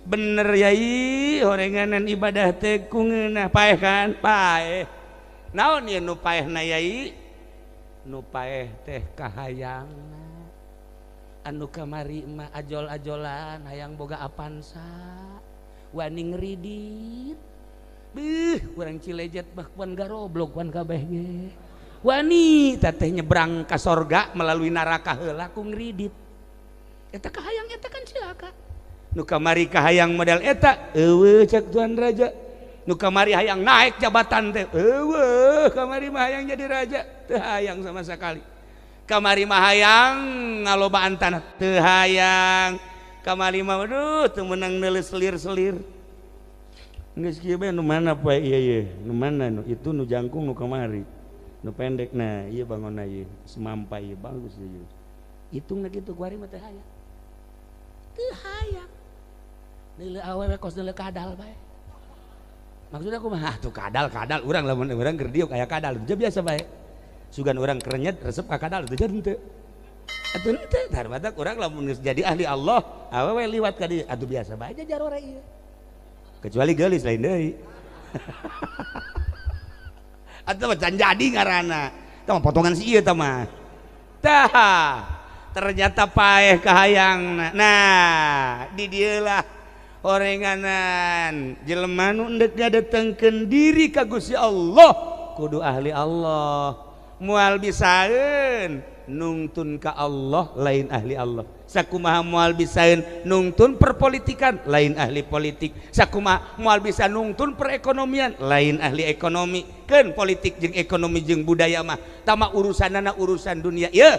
Bener yai, horenganan ibadah teh ku ngeunah paeh kan? Paeh. Naon ieu nu paehna yai? Nu paeh teh kahayangna. Anu kamari mah ajol-ajolan hayang boga Avanza, wani ngridit. Beuh, urang Cilejet mah kuan garoblok kuan kabeh ge. Wani teteh nyebrang ka sorga melalui neraka heula ku ngridit. Eta kahayang eta kan cilaka. Nu kamari kahayang model eta eueuh cek Tuan Raja. Nu kamari hayang naik jabatan teh eueuh kamari mah hayang jadi raja teu hayang sama sekali. Kamari mah hayang ngalobaan tanah teu hayang. Kamari mah aduh teu meunang neuleus selir-selir. Geus kieu bae nu mana poe ieu ye, nu mana nu itu nu jangkung nu kamari. Nu pendek nah ieu bangonna ieu semampai ieu bagus ieu. Hitungna kitu kuari mah teu hayang. Teu hayang. Neuleuh awewe kos neuleuh kadal bae. Maksudnya aku mah tuh kadal-kadal urang lamun urang keur diuk aya kadal teu biasa bae. Sugan urang kerenyet resep ka kadal teu jadi henteu. Atuh henteu tar batak urang lamun geus jadi ahli Allah awewe liwat ka dieu atuh biasa bae jarore ieu. Kecuali geulis lain deui. Atuh mah can jadi ngaranna. Tah potongan si ieu tah mah. Tah ternyata paeh kahayangna. Nah, di dieu lah orenganan jelema nu endek ngadatengkeun diri ka Gusti Allah kudu ahli Allah. Moal bisaeun nungtun ka Allah lain ahli Allah. Sakumaha moal bisaeun nungtun perpolitikan lain ahli politik. Sakumaha moal bisa nungtun perekonomian lain ahli ekonomi. Keun politik jeung ekonomi jeung budaya mah tama urusanana urusan dunia. Ieu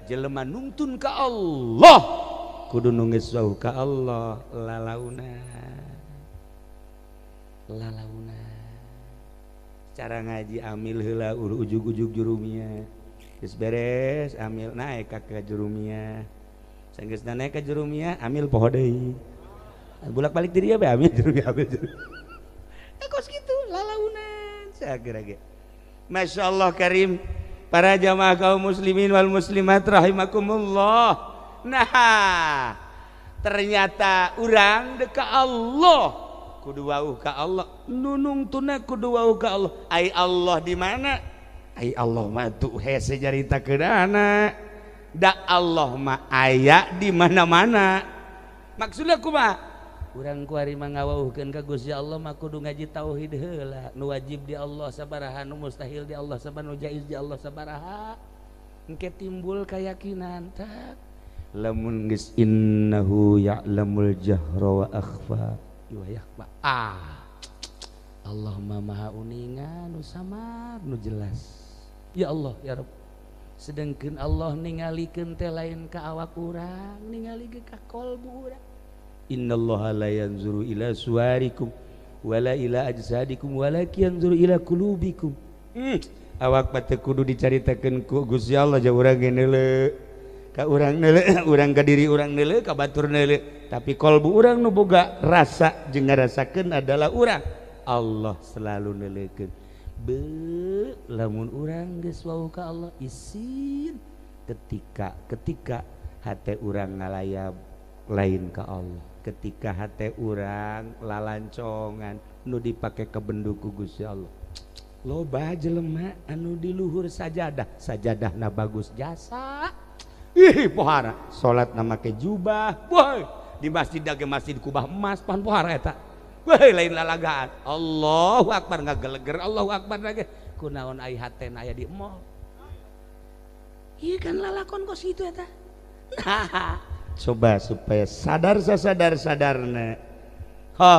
jelema nungtun ka Allah kudu nu geus wau ka Allah lalauna. Lalauna. Cara ngaji amil heula ujug-ujug jurumia. Geus beres amil naik ka jurumia. Sanggeusna naik ka jurumia amil poho deui. Bolak-balik di dieu bae amil jurumia amil jurumia. Kos kitu lalaunan sageura ge. Masyaallah karim para jamaah kaum muslimin wal muslimat rahimakumullah. Nah, ternyata urang deka Allah kudu wauh ka Allah, nunungtuna kudu wauh ka Allah. Ai Allah di mana? Ai Allah mah tuh hese caritakeunana. Da Allah mah aya di mana-mana. Maksudna kumaha? Urang kuari mah ngawauhkeun ka Gusti Allah mah kudu ngaji tauhid heula. Nu wajib di Allah sabaraha, nu mustahil di Allah sabaraha, nu jaiz di Allah sabaraha. Engke timbul keyakinan tak. Lamun geus innahu ya'lamul jahra wa akhfa wa yakhfa. Ah, Allah maha uninga nu samar nu jelas. Ya Allah ya Rabb. Sedangkan Allah ningalikeun teh lain ka awak urang, ningali ka kolbu urang. Innallaha la yanzuru ila suwarikum wala ila ajsadikum walakin yanzuru ila qulubikum. Awak mah teu kudu dicaritakeun ku Gusti Allah, ja urang ge neuleu ka urang neuleu, urang ka diri urang neuleu, ka batur neuleu, tapi kolbu urang nu boga rasa jeung ngarasakeun adalah urang. Allah selalu neuleukeun. Be lamun urang geus wau ka Allah isin ketika hate urang ngalayab lain ka Allah, ketika hate urang lalancongan nu dipake kabendu ku Gusti Allah. Loba jelema anu di luhur sajadah, sajadahna bagus jasa. Ih pohara, salatna make jubah. Woi, di masjid ge masjid kubah emas pan pohara eta. Woi, lain lalagaan. Allahu akbar ngageleger, Allahu akbar lagi. Kunaon ai hatena aya di mall. Ieu kan lalakon kos kitu eta. Nah, coba supaya sadar sasadar-sadarna. Ha,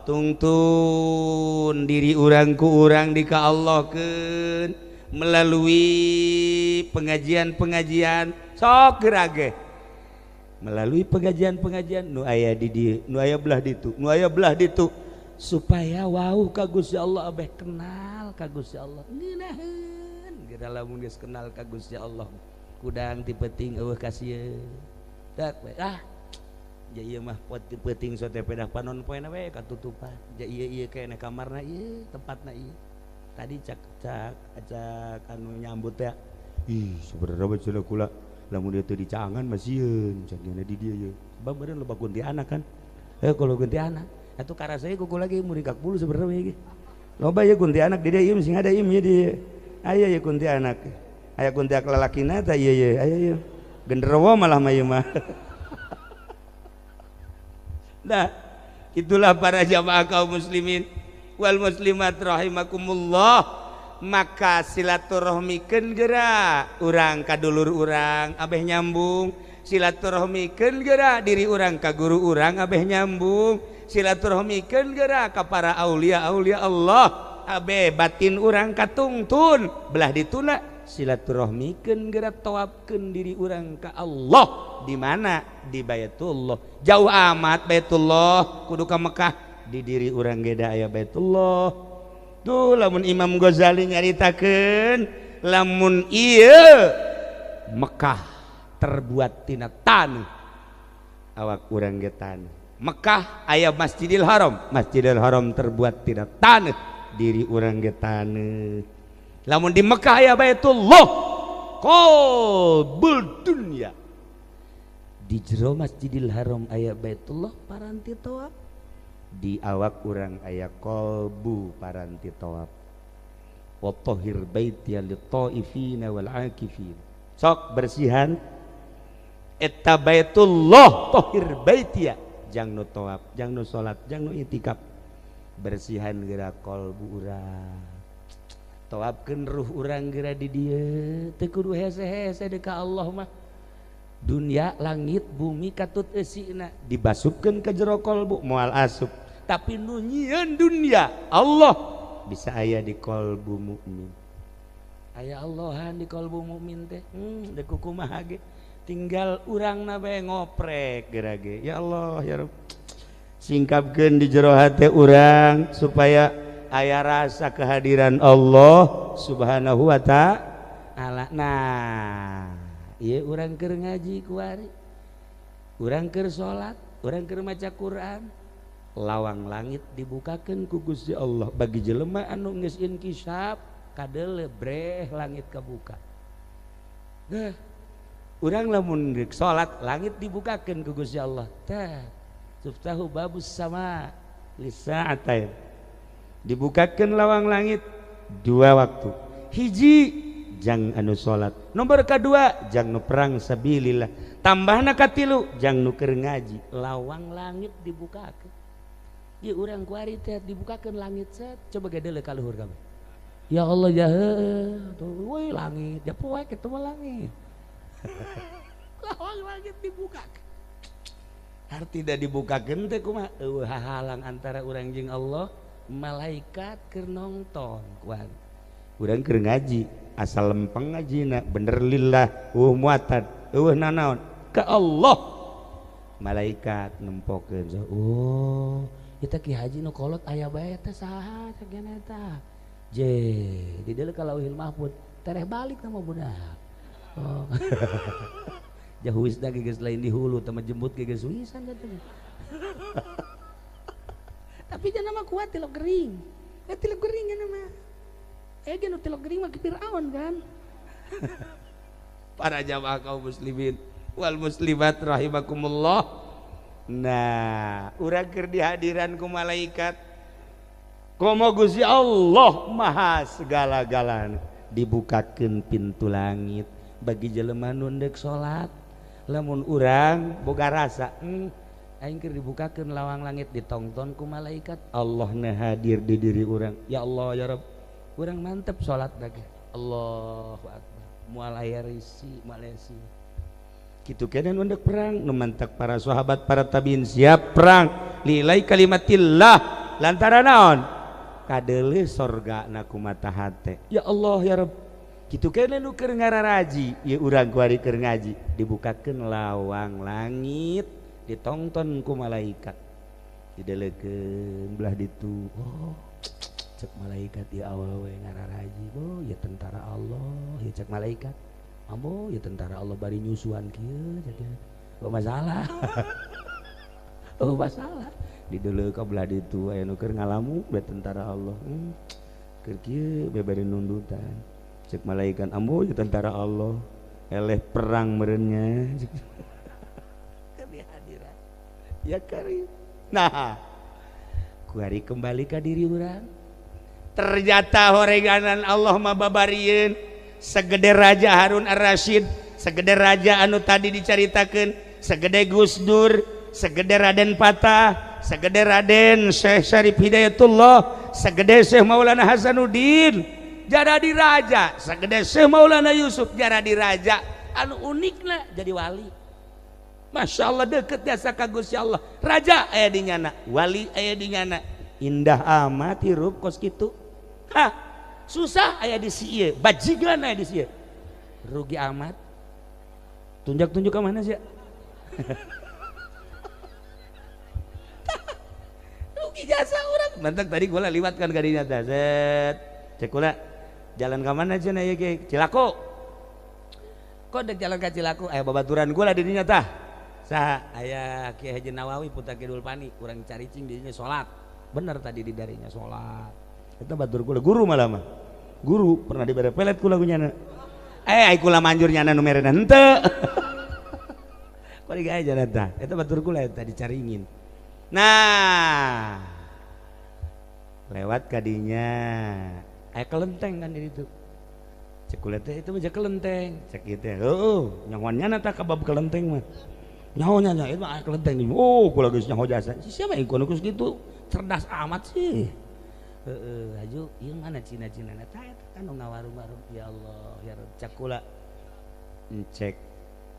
tungtun diri urang ku urang di ka Allahkeun melalui pengajian-pengajian sok geura ge. Melalui pengajian-pengajian nu aya di dieu, nu aya belah ditu, nu aya belah ditu, supaya wau ka Gusti Allah abeh kenal ka Gusti Allah. Ngeunaheun geura lamun geus kenal ka Gusti Allah. Kudang ti peuting eueuh kasieun. Tak we ah. Ja ieu mah pot ti peuting sote pedah panon poena we katutupan. Ja ieu ieu keneh kamarna ieu, tempatna ieu. Tadi cak cak cak anu nyambut teh. Ih, sebenarnya mah cenah kula lamun dia teu dicangan mah sieun cagana di dieu ye. Sebab meureun loba kuntianak kan. Kalau kuntianak atuh karasa ku kula ge murid bulu sebenarnya ge. Loba ye kuntianak di dieu ieu sing ada ieu di. Aya ye kuntianak. Aya kuntianak lalakina tah ieu ye. Aya ye. Genderuwo malah mah ieu mah. Nah, itulah para jamaah kaum muslimin wal muslimat rahimakumullah. Maka silaturahmikeun geura urang ka dulur urang abeh nyambung, silaturahmikeun geura diri urang ka guru urang abeh nyambung, silaturahmikeun geura ka para aulia-aulia Allah abeh batin urang katungtun belah dituna, silaturahmikeun geura tawafkeun diri urang ka Allah. Di mana? Di Baitullah. Jauh amat Baitullah kudu ka Mekah, di diri urang ge da aya Baitullah. Tuh lamun Imam Ghazali nyaritakeun lamun ieu Mekah terbuat tina taneuh, awak urang ge taneuh. Mekah aya Masjidil Haram, Masjidil Haram terbuat tina taneuh, diri urang ge taneuh. Lamun di Mekah aya Baitullah qalbul dunya, di jero Masjidil Haram aya Baitullah paranti tawaf, di awak urang aya qalbu paranti tawaf. Wa tahhir baitiya lit-taifina wal akifin. Sok bersihan eta Baitullah, tahhir baitiya jang nu tawaf, jang nu salat, jang nu itikaf. Bersihan geura qalbu urang. Tawafkeun ruh urang geura di dieu, teu kudu hese-hese deui ka Allah mah. Dunia langit bumi katut eusina dibasupkeun ka jero qalbu moal asup. Tapi nu nyieun dunia Allah bisa aya di qalbu mukmin. Aya Allahan di qalbu mukmin teh. Deuk kumaha ge tinggal urangna bae ngoprek geura ge. Ya Allah ya Rabb. Singkapkeun di jero hate urang supaya aya rasa kehadiran Allah Subhanahu wa ta'ala. Nah, ieu urang keur ngaji kuari, urang keur salat, urang keur maca Quran, lawang langit dibukakeun ku Gusti Allah bagi jelema anu geus inkisaf kadeuleu breh langit kabuka. Nah, urang lamun geus salat langit dibukakeun ku Gusti Allah. Tah, tuftahu babus sama lisa'atain. Dibukakeun lawang langit dua waktu. Hiji jang anu salat, nomor kedua jang nu perang sabilillah, tambahna katilu jang nu keur ngaji. Lawang langit dibukakeun. Ieu urang kuari teh dibukakeun langit set, coba ge deuleu ka luhur kabeh. Ya Allah ya heuh, tuh woi langit, ya poek kitu mah langit. Lawang langit dibuka. Arti da dibukakeun teh kumaha? Eueuh hahalang antara urang jeung Allah, malaikat keur nongton kuan. Urang keur ngaji, asal lempeng ngajina bener lillah, eueuh muatan, eueuh nanaon ka Allah. Malaikat nempokeun, oh, kita Ki Haji nu kolot aya bae teh saha sagena eta. Je, di dieu ka Lauhil Mahfud, tereh balik sama budak. Oh. Jahuisna geus lain di hulu teh jembut geus wisan teh. Tapi jangan mah kuat tilok gering. Tilok gering nya mah. Ge nu tilok gering mah ke Firaun kan. Para jamaah kaum muslimin wal muslimat rahimakumullah. Nah, urang keur dihadiran ku malaikat. Komo Gusti Allah maha segala-galana. Dibukakeun pintu langit bagi jelema nu ndek salat. Lamun urang boga rasa, aing keur dibukakeun lawang langit ditongton ku malaikat, Allah na hadir di diri urang. Ya Allah ya Rabb, urang mantep salat lagi. Allahu akbar. Moal aya risi, moal aya si. Kitu keneh nu ndek perang, nu mantak para sahabat, para tabiin siap perang lilai kalimatillah lantaran naon? Kadeuleuh sorga na ku mata hate. Ya Allah ya Rabb. Kitu keneh nu keur ngararaji, ieu urang kuari keur ngaji, dibukakeun lawang langit, ditongton ku malaikat. Didelekeun belah ditu. Oh, cek malaikat ieu awewe ngararaji. Oh, ya tentara Allah, ya cek malaikat. Ambo, ya tentara Allah bari nyusuan kieu jadi. Oh masalah. Oh masalah. Dideleuk ka belah ditu aya nu keur ngalamu be tentara Allah. Keur kieu be bari nundutan. Cek malaikat ambo ya tentara Allah eleh perang merenya. Kehadiran ya karim. Nah, kuari kembali ka diri urang. Ternyata horeganan Allah mah babarieun segede Raja Harun Ar-Rasyid, segede raja anu tadi dicaritakeun, segede Gus Dur, segede Raden Patah, segede Raden Syekh Syarif Hidayatullah, segede Syekh Maulana Hasanuddin jadi raja, segede Syekh Maulana Yusuf jadi raja, anu unikna jadi wali. Masya Allah deket jasa ka Gusti Allah. Raja aya di nyana, wali aya di nyana. Indah amat hirup kos kitu. Hah, susah aya di si ieu, bajigan aya di si ieu. Rugi amat. Tunjuk-tunjuk ke mana sih? Rugi jasa urang. Mantak tadi gua liwat kan kadinya teh. Set. Cek kula jalan ke mana cenah ieu ge? Cilaku. Kok dek jalan ka Cilaku? Aya babaturan gua lah di dinya tah. Saha? Aya Kiai Haji Nawawi putra Kidul Pani, urang caricing di dinya salat. Bener tadi di darinya salat. Eta batur kula guru malah mah. Guru pernah dibere pelet kula ku nyana. Ai kula manjur nyana nu merena henteu. Kok digae jalan tah. Eta batur kula eta dicaringin. Nah, lewat kadinya aya kelenteng kan di ditu. Cek kula teh itu mah kelenteng. Cek ieu teh heueuh nyahoan nyana tah ka bab kelenteng mah. Nyaho nya itu mah kelenteng nih. Oh, kula geus nyaho jasa. Si siapa yang kono geus kitu? Cerdas amat sih. Heeh, haju ieu mana Cina-Cina tah eta kan nu ngawarung-warung. Ya Allah, ya Rabb. Cek kula encek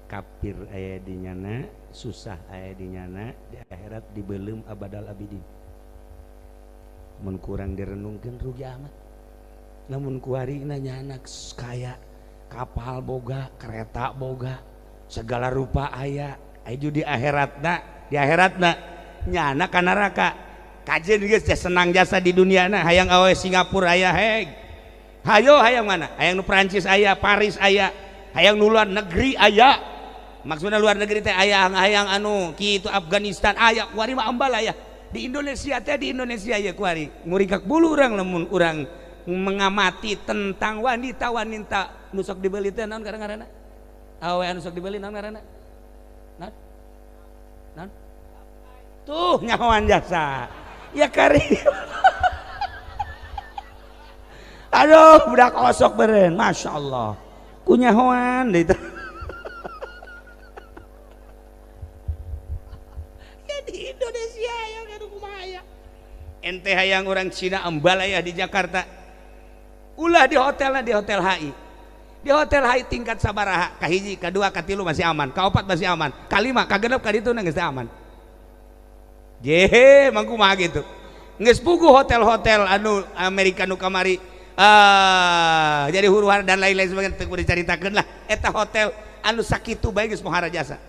kafir aya di nyana, susah aya di nyana, di akhirat dibeuleum abadal abidin. Mun kurang direnungkeun rugi amat. Namun kuari nanya anak kaya kapal boga, kereta boga, segala rupa aya. Aju di akhiratna nyana ka neraka. Kajen geus senang jasa di duniana, hayang awe Singapura aya heg. Hayo hayang mana? Hayang nu Prancis aya, Paris aya, hayang nu luar negeri aya. Maksudna luar negeri teh aya hayang anu kitu Afghanistan aya, kuari mah ambal aya. Di Indonesia teh di Indonesia ya kuari. Ngurikak bulu urang lamun urang mengamati tentang wanita-wanita nu sok dibeli teh naon ngaranna? Awe anu sok dibeli naon ngaranna? Naon? Naon? Tuh nyahoan jasa. Ya kari. Aduh, budak osok beren, Masya Allah. Ku nyahoan deui teh. Ya di Indonesia ya anu kumaha ya. Ente hayang orang Cina ambal aya di Jakarta. Ulah di hotelna di hotel HI. Di hotel high tingkat sabaraha, kahiji, kadua, katilu masih aman, kaopat masih aman, kalima, kagenep, kaditu geus aman. Jehe, mangku mah gitu. Geus puguh hotel-hotel anu Amerika nu kamari jadi huru-hara dan lain-lain sebagainya teu kudu dicaritakeun lah. Eta hotel anu sakitu bae geus pohara jasa.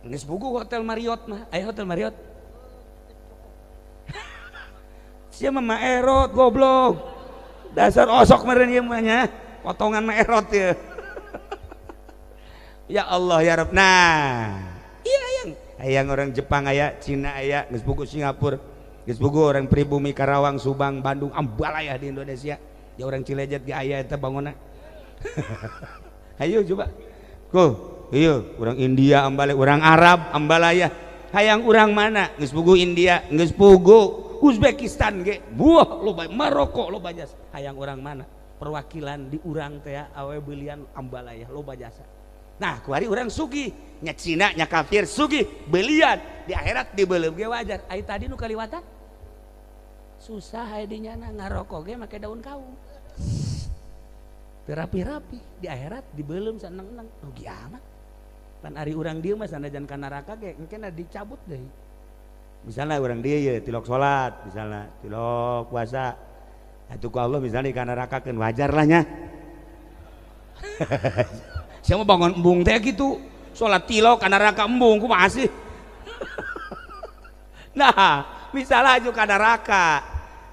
Geus puguh hotel Marriott mah, aya hotel Marriott. Sia mah maerot goblok. Dasar osok meureun ieu mah nya, potongan maerot ya. Ya Allah ya Rabb. Nah, iya hayang. Hayang orang Jepang aya, Cina aya, geus puguh Singapura. Geus puguh orang pribumi Karawang, Subang, Bandung, ambalaya di Indonesia. Ya orang Cilejet ge aya eta bangunna. Hayu coba. Ku, ieu orang India ambalaya, orang Arab ambalaya. Hayang urang mana? Geus puguh India, geus puguh Uzbekistan ge. Buah loba Maroko loba jasa. Hayang urang mana? Perwakilan di urang teh awe beulian ambalaya loba jasa. Nah, kuari urang sugih, nya Cina nya kafir sugih, beulian di akhirat dibeuleum ge wajar. Ai tadi nu kaliwatan susah aya di nyana ngarokok ge make daun kaung. Teu rapi-rapi di akhirat dibeuleum saneng-eneng rugi amat. Pan ari urang dieu mah sanajan ka neraka ge engke dicabut deui. Misalnya urang dieu ye tilok salat, misalnya tilok puasa. Atuh ku Allah misalnya ka nerakakeun wajar lah nya. Sia mah bangun embung teh gitu. Salat tilok ka neraka embung kumaha sih? Nah, misalnya aju ka neraka.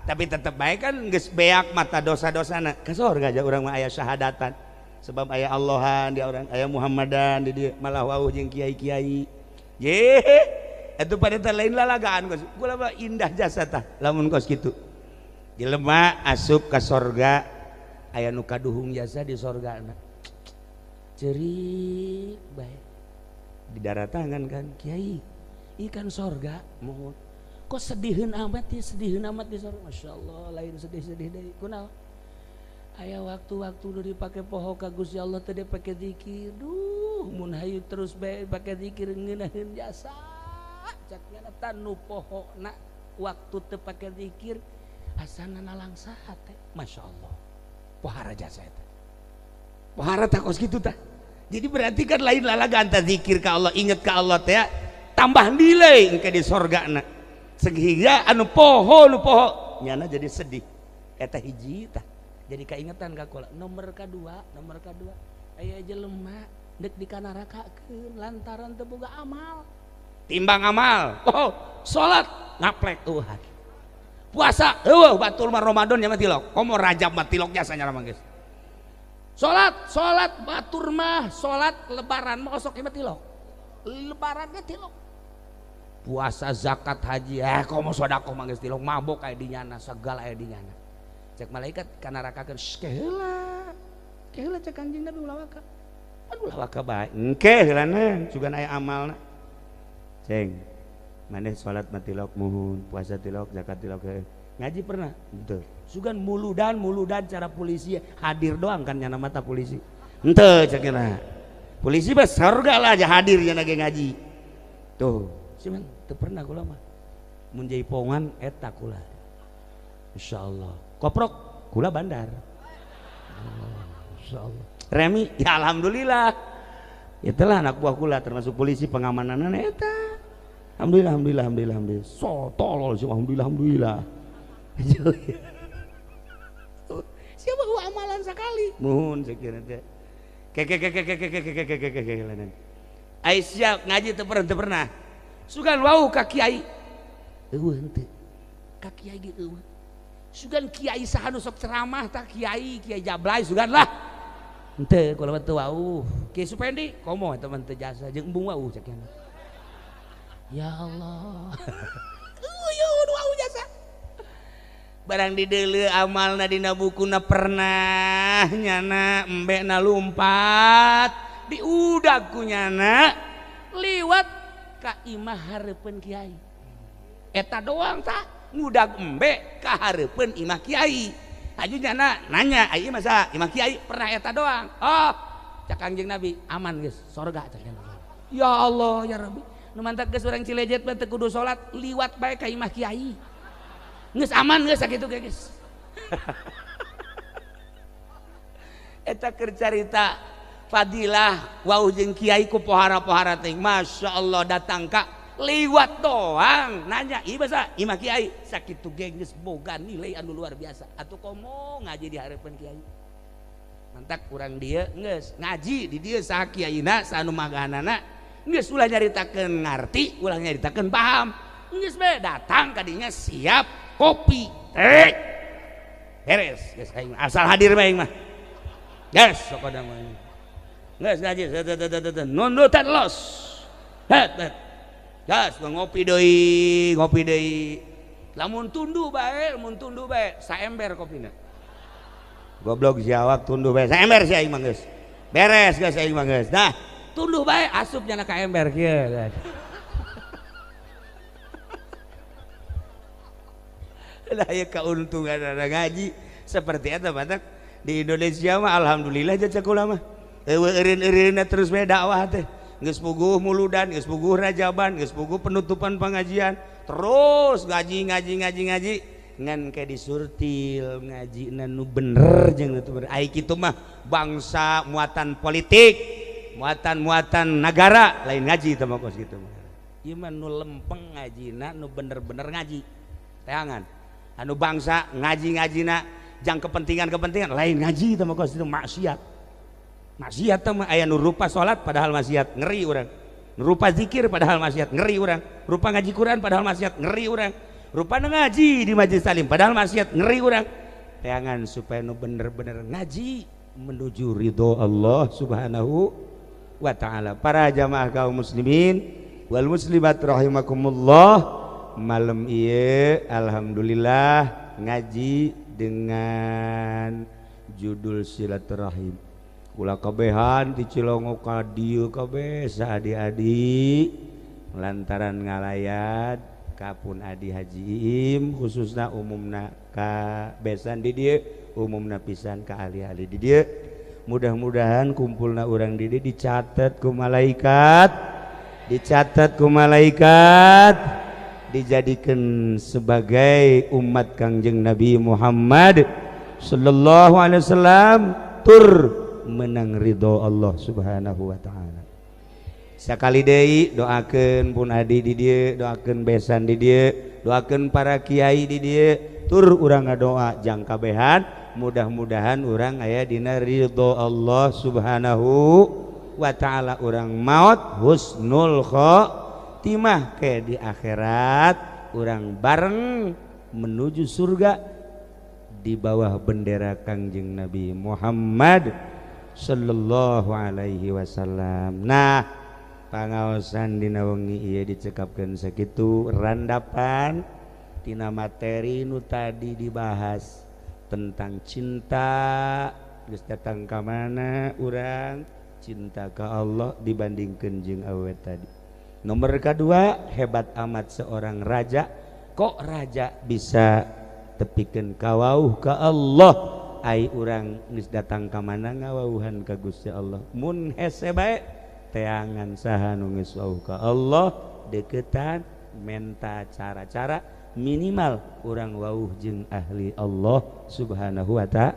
Tapi tetep bae kan geus beak mata dosa-dosana. Ka sorga aja urang mah aya syahadatan. Sebab aya Allahan di urang, aya Muhammadan di dieu, malah wauh jeung kiai-kiai. Ye, eta pada teh lain lalagaan kos. Kula mah indah jasa tah lamun kos kitu. Jelema asup ka sorga aya nu kaduhung jasa di sorgana. Cerik bae. Di daratangan kan kiai, ikan sorga mohon. Kok sediheun amat ya, sediheun amat di sorga. Masya Allah, lain sedih-sedih deui. Kunaon? Aya waktu-waktu nu dipake poho ka Gusti Allah teh dipake zikir. Duh, mun hayu terus bae pake zikir ngeunaheun jasa. Cak nyana tanu pohona waktu teu pake zikir asana nalangsa teh. Masya Allah. Pohara jasa eta. Pohara tah kos kitu tah. Jadi berarti kan lain lalagaan tah zikir ka Allah, inget ka Allah teh tambah nilai engke di sorgana. Sehingga anu poho nu poho nyana jadi sedih. Eta hiji tah. Jadi kaingetan ka kula. Nomor kadua aya jelema deuk dikanarakakeun lantaran teu boga amal. Timbang amal. Oh, salat ngaplek eueuh. Puasa eueuh batur mah Ramadan nya mah tilok. Komo Rajab mah tilok jasa nya mah geus. Salat batur mah salat lebaran mah osok mah tilok. Lebaran ge tilok. Puasa zakat haji komo sedekah mah geus tilok mabok aya di nyana segala aya di nyana. Cek malaikat kanarakakeun keheula. Keheula cek Kanjeng Nabi ulah waka. Aduh ulah waka bae. Engke heulana sugan aya amalna. Ceng maneh salat mah tilok muhun, puasa tilok, zakat tilok. Ngaji pernah? Henteu. Sugan muludan cara polisi hadir doang kan nyana mata polisi. Henteu cek nya. Polisi mah surga lah aja hadir nya ge ngaji. Tuh, cuman teu pernah kula mah. Mun jaipongan eta kula. Insyaallah. Koprok kula bandar. Oh, insyaallah. Remi ya alhamdulillah. Itulah anak buah kula termasuk polisi pengamananna eta. Alhamdulillah alhamdulillah alhamdulillah alhamdulillah. So tolol sih alhamdulillah alhamdulillah. Siapa gua amalan sekali. Muhun sekiranya teh. Ke ke ke ke ke ke ke ke ke ke ke. Ai siap ngaji teu pernah. Sugan wau ka kiai. Eueuh henteu. Ka kiai ge eueuh. Sugan kiai saha nu sok ceramah tah kiai, kiai Jablay sugan lah. Henteu kula mah teu wau. Kiai Supendi komo eta mah teu jasa jeung embung wau cek nya. Ya Allah. Eueuh wau jasa. Barang dideuleu amalna dina bukuna pernah nyana embekna lumpat diudag ku nyana liwat ka imah hareupeun kiai. Eta doang tah ngudag embe ka hareupeun imah kiai. Aju nyana nanya, ai masa imah kiai pernah eta doang. Oh, cak Kangjeng Nabi aman geus sorga cak nyana. Ya Allah ya Rabbi. Nu mantak geus urang Cilejet mah teu kudu salat liwat bae ka imah kiai. Geus aman geus sakitu ge geus. Eta keur carita fadilah wau jeung kiai ku pohara-pohara teh. Masya Allah datang ka liwat doang nanya ieu basa imah kiai sakitu ge geus boga nilai anu luar biasa atuh komo ngaji di hareupeun kiai. Mantak urang dieu geus ngaji di dieu saha kiaina saha nu magahanana geus ulah nyaritakeun ngarti ulah nyaritakeun paham geus bae datang ka dinya siap kopi teh beres geus aing asal hadir bae mah geus sok mah geus ngaji nundutan los het het geus ngopi deui lamun tunduh bae saember kopina goblok si awak tunduh bae saember si aing mah geus beres geus aing mah geus nah tunduh bae asup nyana ka ember kieu. Lah ya keuntungan ada ngaji seperti eta batak di Indonesia mah alhamdulillah jajak ulama eueuh eureun-eureunna terus bae dakwah teh geus puguh muludan geus puguh rajaban geus puguh penutupan pengajian terus ngaji ngaji ngaji ngaji ngan ke disurtil ngajina nu bener jeung nu bener ai kitu mah bangsa muatan politik muatan-muatan negara lain ngaji teh mah kos kitu mah ieu mah nu lempeng ngajina nu bener-bener ngaji teangan anu bangsa ngaji-ngajina jang kepentingan-kepentingan lain ngaji teh mah kos kitu maksiat maksiat teh mah aya nu rupa salat padahal maksiat ngeri urang rupa zikir padahal maksiat ngeri urang rupa ngaji Quran padahal maksiat ngeri urang rupa ngaji di majelis taklim padahal maksiat ngeri urang teangan supaya nu bener-bener ngaji menuju ridho Allah Subhanahu wa ta'ala. Para jamaah kaum muslimin wal muslimat rahimakumullah, malam ieu alhamdulillah ngaji dengan judul silaturahim. Kula kabehan di Cilongo ka dieu kabeh saadi-adi lantaran ngalayat kapun adi Haji Iim khususna umumna ka besan di dieu umumna pisan ka ahli-ahli di dieu. Mudah-mudahan kumpulna urang di dieu dicatat ku malaikat, dicatat ku malaikat, dijadikan sebagai umat Kangjeng Nabi Muhammad sallallahu alaihi wasallam tur menang ridho Allah Subhanahu wa taala. Sakali deui doakeun pun adi di dieu, doakeun besan di dieu, doakeun para kiai di dieu, tur urang ngadoa jang kabehan mudah-mudahan urang aya dina ridho Allah Subhanahu wa taala, urang maot husnul khotimah ke di akhirat urang bareng menuju surga di bawah bendera Kangjeng Nabi Muhammad sallallahu alaihi wasallam. Nah, pangaosan dina wengi ieu dicekapkeun sakitu randapan tina materi nu tadi dibahas tentang cinta geus datang ka mana urang cinta ka Allah dibandingkeun jeung awewe tadi. Nomor kedua, hebat amat seorang raja, kok raja bisa tepikeun kawauh ka Allah ai urang geus datang ka mana ngawauhan ka Gusti Allah. Mun hese bae teangan saha nu geus wauh ka Allah deketan menta cara-cara minimal urang wauh jeung ahli Allah Subhanahu wa ta'ala.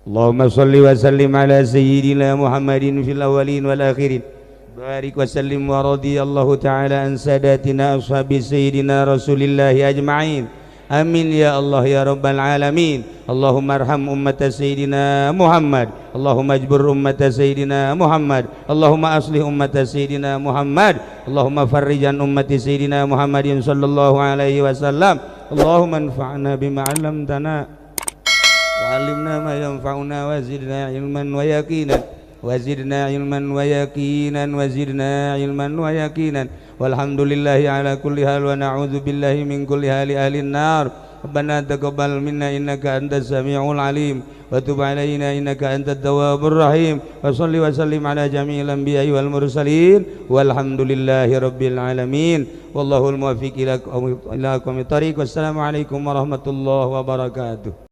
Allahumma shalli wa sallim ala sayyidina Muhammadin fil awwalin wal akhirin. Barik wa sallim wa radiyallahu ta'ala an sadatina ashabi sayyidina Rasulillahi ajma'in. Amin ya Allah ya Rabbal alamin. Allahumma arham ummata sayyidina Muhammad. Allahumma ajbur ummata sayyidina Muhammad. Allahumma aslih ummata sayyidina Muhammad. Allahumma farrijan ummati sayyidina Muhammadin sallallahu alaihi wasallam. Allahumma anfa'na bima 'allamtana wa 'allimna ma yanfa'una wa zidna ilman wa yaqinan. Wa zidna ilman wa yaqinan wa zidna ilman wa yaqinan. Walhamdulillahi ala kulli hal wa na'udzu billahi min kulli hali ahlin nar. Rabbana taqabbal minna innaka antas samiul alim wa tub alaina innaka antat tawwabur rahim. Wa shalli wa sallim ala jami'il anbiya'i wal mursalin. Walhamdulillahi rabbil alamin. Wallahul muwaffiq ila aqwamit thariq. Wassalamu alaikum warahmatullahi wabarakatuh.